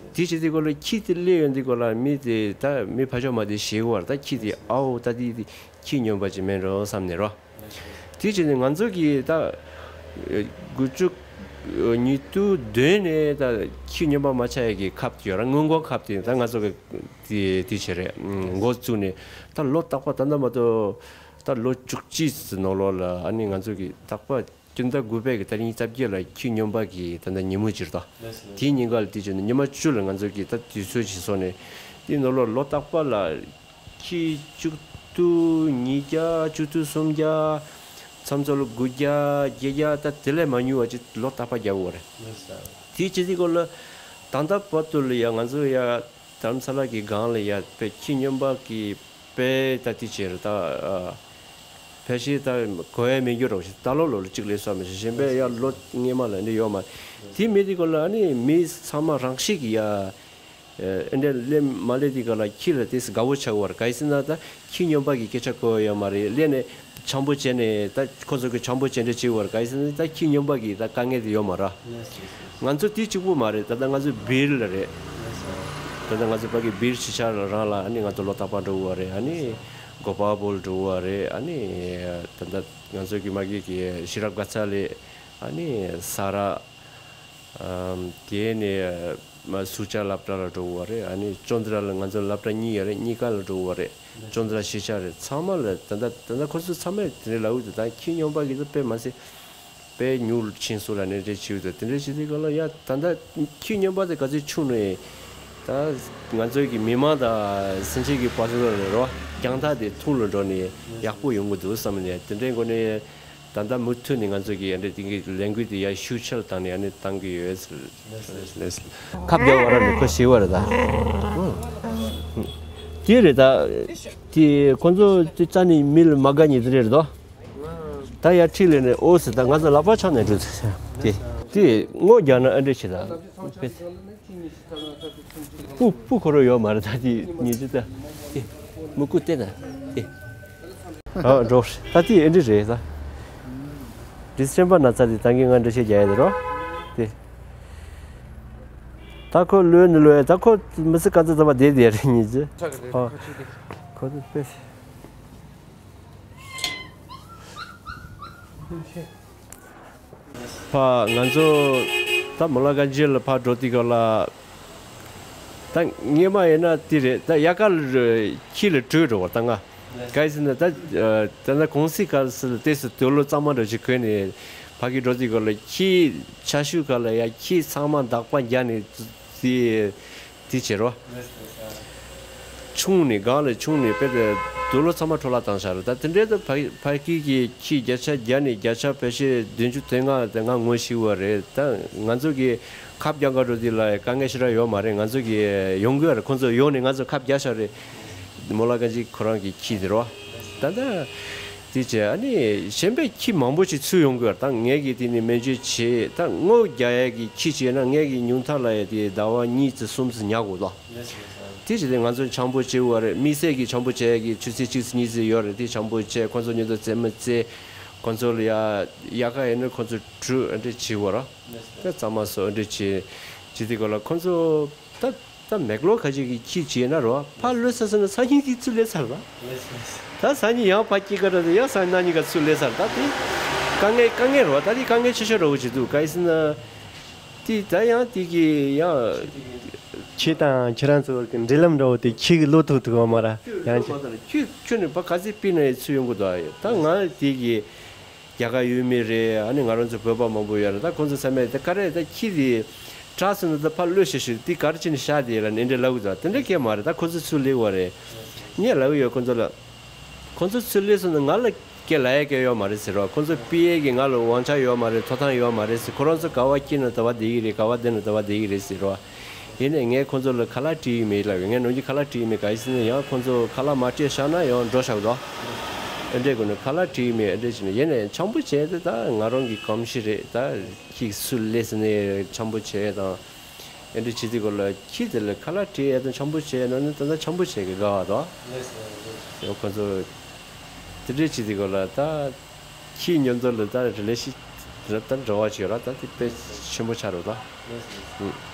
དེ་བྱེད་དུས་སྐབས་ལ་ཁྱི་དེ་སླེབས་ཡོང་དུས་སྐབས་ལ་མི་དེ་ད་མི་ཕ་ཕྱོགས་མ་དེ་ཞེད་གི་བར་ད་ཁྱི་དེ་ཨའོ་ད་དེ་དེ་ཁྱི་སྨྱོན་པ་ཅིག་མེད་འགྲོ་བསམ་ནས་རོ། དེ་བྱས་ནས་ང་ཚོ་གིས་ད་དགུ་བཅུ་ཉིས་སྟོང་བདུན་ནས་ད་ཁྱི་སྨྱོན་པ་མ་ཆགས་ཡས་ཀྱི་ཁབ་ཡོད་ར། སྔོན་འགོག་ཁབ་དེ་ད་ང་ཚོ་གི་དེ་དེ་བྱས་རེད། འགོ་བཙུགས་ནས་ད་ལོ་རྟག་པར་ད་ལྟ་མ་གཏོགས་ད་ལོ་བཅུ་གཅིག་ཙམ་ནང་ལོགས་ལ་ཨ་ནི་ང་ཚོ་གིས་རྟག་པར་ སྤྱི་ཟླ་དགུ་པའི་གི་ཏ་རིག་ཉི་ཤུ་རྩ་བརྒྱད་ལ་ཁྱི་སྨྱོན་པ་གི་ད་ལྟ་ཉིན་མོ་ཅིག་རེད་དོ། དེའི་ཉིན་ག་ལ་དེ་བྱས་ནས་ཉི་མ་བཅུ་ལ་ང་ཚོ་གི་ད་དུས་ཚོད་ཅིག་བཟོས་ནས་དེའི་ནང་ལོགས་ལོ་རྟག་པ་ལ་ཁྱི་བཅུ་དྲུག་ཉིས་བརྒྱ་བཅུ་དྲུག་སུམ་བརྒྱ་མཚམས་མཚམས་ལ་དགུ་བརྒྱ་བརྒྱད་བརྒྱ་ད་དེ་ལས་མ་ཉུང་བ་ཅིག་ལོ་རྟག་པ་རྒྱག་གི་ཡོད་རེད། དེའི་ཕྱི་དེ་སྐོར་ལ་ད་ལྟ་བར་དུ་ལ་ཡ་ང་ཚོ་ཡ་དྷ་རམ་ས་ལ་གི་སྒང་ལ་ཡ་དཔེ་ཁྱི་སྨྱོན་པ་གི་དཔེ་ད་དེ་བྱས་རེད་ད། ཕལ་ཆེར་ད་གོ་ཡ་མེད་རྒྱུ་རོགས་ཞིག་ད་ལོ་ལོ་ལ་གཅིག་ལས་སོ་མི་ཤེས་གཞན་པའི་ཡ་ལོ་སྔས་མ་ལ་འདི་ཡོད་མ་རེད། དེ་མེད་དེ་སྐོར་ལ་ཨ་ནི་མི་ཚང་མ་རང་ཤེས་ཀྱི་ཡ། ཨེ་འདྲ་ལས་མ་ལས་དེ་ག་ལ་ཁྱི་ལ་དེ་དགའ་བོ་ཆགས་བར་ག་ཡི་ཟེར་ན་ད་ཁྱི་སྨྱོན་པ་གི་སྐད་ཆ་གོ་ཡ་ཡོད་མ་རེད་ལས་ནས་འཆམ་པོ་བྱས་ནས་ད་ཁོ་ཚོ་གི་འཆམ་པོ་བྱས་འདྲ་བྱེད་བར་ག་ཡི་ཟེར་ན་ད་ཁྱི་སྨྱོན་པ་གི་ད་དཀའ་ངལ་དེ་ཡོད་མ་རེད། ང་ཚོ་དེ་གཅིག་པུ་མ་རེད། ད་ལྟ་ང་ཚོ་སྦིར་ལ་རེད། ད་ལྟ་ང་ཚོ་ཕ་གི་སྦིར་ཕྱི་ཤར་ལ་རང་ལ་ཨ་ནི་ང་ཚོ་ལོ་རྟག་པ་འགྲོ་བ་རེད། ཨ་ནི་གོ་པ་བོལ་འགྲོ་བ་རེད། ཨ་ནི་ད་ལྟ་ང་ཚོ་གི་མ་གི་གི་ཤེས་རབ་དགའ་ཚལ་ལས་ཨ་ནི་ས་ར། ཨམ། དེ་ནས་མ་སུ་ཅག་སློབ་གྲྭ་ལ་འགྲོ་བ་རེད། ཨ་ནི་ཅོན་ཏྲ་ལ་ང་ཚོ་སློབ་གྲྭ་གཉིས་ཡོད་རེད། གཉིས་ཀ་ལ་འགྲོ་བ་རེད། ཅོན་ཏྲ་ཤེས་བྱ་རེད། ཚང་མ་ལ་ད་ལྟ་ད་ལྟ་ཁོ་ཚོ་ཚང་མས་དེ་འདྲའི་ལབ་ཡོད་དུས་ད་ཁྱི་སྨྱོན་པ་གི་ད་དཔེ་མ་སྲིད་དཔེ་ཉུང་ཕྱིན་སོང་ལ་ནས་རེད་བྱེད་ཡོད་དུས་དེ་འདྲའི་བྱེད་དུས་ག་ལ་ཡ་ད་ལྟ་ཁྱི་སྨྱོན་པ་དེ་ག་ཚོད་ཆུང་ནས་ད་ང་ཚོའི་གི་མི་མང་དང་སེམས་ཅན་གྱི་བར་དུ་ལ་རོ་རྒྱང་ཐག་དེ་ཐུང་ལ་འགྲོ་ནས་ཡག་པོ་ཡོང་གི་འདུག་བསམ་ནས་དེ་འདྲའི་སྒོ་ནས། ད་ལྟ་མུ་མཐུད་ནས་ང་ཚོ་གིས་ཡ་འདྲ་དེང་གི་ལས་འགུལ་དེ་ཡ་ཤུགས་ཆེ་རུ་བཏང་ནས་ཡ་ནི་བཏང་གི་ཡོད་ཟེར། ཁ་བརྒྱབ་བ་ར་ནི་ཁོ་ཤི་བ་རེད་ད། དེ་རེད་ད། དེ་ཁོ་ཚོ་དེ་རྩ་ནས་མི་ལ་མ་དགའ་ཉེ་དེ་རེད་དོ། ད་ཡ་ཁྲིད་ལས་ནས་ཨོ་ཟེར་ད་ང་ཚོ་ལག་པ་འཆང་ནས་འགྲོ་ཟེར། དེ་དེ་སྔོ་རྒྱག་ན་ཨ་འདྲ་བྱེད་ད། སྤུ་སྤུ་ཁོ་རོ་ཡོད་མ་རེད་ད་དེ་ཉིན་ཅི་ད། དེ་མུ་གུ་བལྟས་ན་དེ། ཨ་འགྲོ་ད་དེ་ཨེ་འདྲ་རེད་ད། དེ་སེམས་པ་ན་ཚ་དེ་ད་གིན་ང་འདྲ་བཤད་རྒྱག་ཡ་དེ་རོ། དེ། ད་ཁོ་ལོས་ནི་ལོས་ད་ཁོ་མི་ཚེ་ག་ཚོད་ཙམ་པ་བསྡད་བསྡད་རེད་ཉིན་ཅི། ཨ་ཁོ་དེ་དཔེ། ཕ་ང་ཚོ་ད་མོ་ལ་ག་འཇིར་ལ་ཕ་འགྲོ་དུས་སྐབས་ལ། ད་སྔས་མ་ཡིན་ན་དེ་རེད། ད་དབྱར་ཁ་ལ་ཁྱི་ལ་བྲོས་འགྲོ་བ་ད་ང་། ག་ཡི་ཟེར་ན་ད་ད་ན་གུང་སེང་སྐབས་སུ་ལ་ཏོག་ཙམ་དུག་ལོག་གཙང་མ་འདྲ་ཞིག་གོན་ནས་ཕ་གི་འགྲོ་དུས་སྐབས་ལ་ཁྱི་ཆ་ཤུ་ཁ་ལ་ཡ་ཁྱི་ཚང་མ་འདག་པ་རྒྱག་ནས་དེ། དེ་བྱེད་རོ། ཆུང་ནས་སྒང་ལ་ཆུང་ནས་དཔེ་དེ་དུག་ལོག་ཚང་མ་འཕྲོ་བརླག་བཏང་ཤག་རེད། ད་དེ་འདྲའི་ད་ཕ་ཕ་གི་གི་ཁྱི་བརྒྱ་ཆ་བརྒྱ་ནས་བརྒྱ་ཆ་ཕལ་ཆེར་བདུན་ཅུ་དོན་ལྔ་དེ་ང་ངོ་ཤེས་པ་རེད། ད་ང་ཚོ་གི་ཁབ་རྒྱག་ག་འགྲོ་དུས་ལ་དཀའ་ངལ་ཞེ་དྲག་ཡོད་མ་རེད། ང་ཚོ་གི་ཡོང་གི་ཡོད་རེད། ཁོང་ཚོ་ཡོང་ནས་ང་ཚོ་ཁབ་རྒྱག་ཤག་རེད། མོ་ལ་ག་ཅིག་ཁོ་རང་གི་ཁྱི་དེ་རོ། ད་ད། དེ་བྱས་ཨ་ནི་གཞན་པའི་ཁྱི་མང་པོ་ཞིག་ཚུར་ཡོང་གི་ཡོད་རེད། ད་ངས་ཀྱིས་དེ་ནི་སྨན་བཅོས་བྱས་ད་སྔོ་རྒྱག་ཡས་ཀྱི་ཁྱི་བྱས་ན་ངས་ཀྱིས་ཉུང་མཐའ་ལ་ཡ་དེ་ཟླ་བ་གཉིས་ཙམ་གསུམ་ཙམ་ཉར་དགོས་ལ། དེ་བྱས་ཏེ་ང་ཚོ་འཆམ་པོ་བྱེད་དགོས་རེད། དམིགས་བསལ་གྱི་འཆམ་པོ་བྱེད་ཡས་ཀྱི་ཆུ་ཚོད་གཅིག་ཙམ་གཉིས་ཙམ་ཡོད་རེད། དེ་འཆམ་པོ་བྱས་ཁོ་ཚོ་མཉམ་དུ་རྩེད་མོ་རྩེ། ཁོ་ཚོ་ལ་ཡ་དབྱར་ཁ་ཡིན་ན་ཁོ་ཚོ་བྲོས་ཨ་འདྲ་བྱེད་དགོས་རེད། ད་གཙང་མ་བཟོ་ཨ་འདྲ་བྱེད་བྱེད་དེ་སྐོར་ལ་ཁོ་ཚོ་ད། ད་མེག་ལོར་ཁ་ཤས་ཀྱིས་ཁྱི་བྱས་ན་རོ་ཕར་ལོས་ས་ས་ན་སང་ཉིན་དེ་ཚུར་སླེབས་ཚར་ལ། ད་སང་ཉིན་ཡང་ཕར་སྐྱེལ་ག་ར་དེ་ཡང་སང་ཉིན་གནངས་ཉིན་ག་ཚུར་སླེབས་ཚར། ད་དེ་དཀའ་ངལ་དཀའ་ངལ་རོ། ད་དེ་དཀའ་ངལ་ཆེ་ཤོས་རོ་བོ་བྱེད་འདུག་ག་ཡི་ཟེར་ན། དེ་ད་ཡང་དེ་གི་ཡང་། ཁྱེད་དང་ཁྱེད་རང་ཚོ་བར་གྱི་འབྲེལ་ལམ་འདྲ་བོ་དེ་ཁྱི་གི་བློ་ཐུག་ཐུག་བ་མ་ར་ཡང་ཁྱེད། ཁྱོད་ཁྱོད་ནི་ཕ་ག་ཚོད་སྤིན་ན་ཡི་ཚུར་ཡོང་གི་འདུག་ཨ་ཡོད་ད་ང་དེ་གི། རྒྱ་གར་ཡུལ་མི་རེད། ཨ་ནི་ང་རང་ཚོ་བོད་པ་མང་པོ་ཡོད་རེད། ད་ཁོང་ཚོ་ཚང་མས་ད་ག་རེ་ད་ཁྱི་དེ་དྲག་སོང་ན་ད་ཕར་གློད་ཤེས་ཤེས་དེ་ག་རེ་བྱས་ནས་བཞག་དེ་ལ་ནི་འདྲ་ལབ་གི་འདུག་དེ་འདྲ་སྐད་མ་རེད། ད་ཁོང་ཚོ་ཚུར་སླེབས་པ་རེད། ངས་ལབ་གི་ཡོད་ཁོང་ཚོ་ལ། ཁོང་ཚོ་ཚུར་སླེབས་སོང་ན་ང་ལ་སྐད་ལབ་ཡ་སྐད་ཡོད་མ་རེད་ཟེར་རོ། ཁོང་ཚོ་པི་ཨེ་གི་ང་ལ་དབང་ཆ་ཡོད་མ་རེད། ཐོབ་ཐང་ཡོད་མ་རེད་ཟེར། ཁོ་རང་ཚོ་ག་བ་སྐྱིད་ན་ད་བ་བསྡད་ཀྱི་རེད། ག་བ་བསྡད་ན་ད་བ་བསྡད་ཀྱི་རེད་ཟེར་རོ། ཡིན་ནའི་ངས་ཁོང་ཚོ་ལ་ཁ་ལག་སྤྲད་ཡི་མེད་ལབ་ཡོད། ངས་ནམ་རྒྱུན་ཁ་ལག་སྤྲད་ཡི་མེད། ག་ཡི་ཟེར་ན་ཡང་ཁོང་ཚོ་ཁ་ལག་མ་སྤྲད་བཞག་ན་ཡང་འགྲོ་བཞག་དོ། ཨེ་འདྲས་དགོས་ན་ཁ་ལག་སྤྲད་ཡི་མེད། ཨེ་འདྲས་བྱས་ནས་ཡིན་ནའི་འཆམ་པོ་བྱས་ཏེ་ད་ང་རང་གི་གོམས་གཤིས་རེད། ད་ཁྱི་སུ་སླེབས་ཟེར་ནས་འཆམ་པོ་བྱས་དང་། ཨེ་འདྲས་བྱེད་དུས་སྐོར་ལ་ཁྱི་དེ་ལ་ཁ་ལག་སྤྲད་ཡ་དང་འཆམ་པོ་བྱས་ན་ནི་ད་ལྟ་འཆམ་པོ་བྱས་གི་དགའ་བ་དོ། ཡང་ཁོང་ཚོ་དེ་འདྲས་བྱེད་དུས་སྐོར་ལ་ད་ཁྱི་མཉམ་དུ་ལ་ད་རི་ལེ་ཤི་ད་འབྲེལ་བ་བྱེད་ར་ད་དེ་དཔེ་ཆེན་པོ་ཆགས་རེད་ད།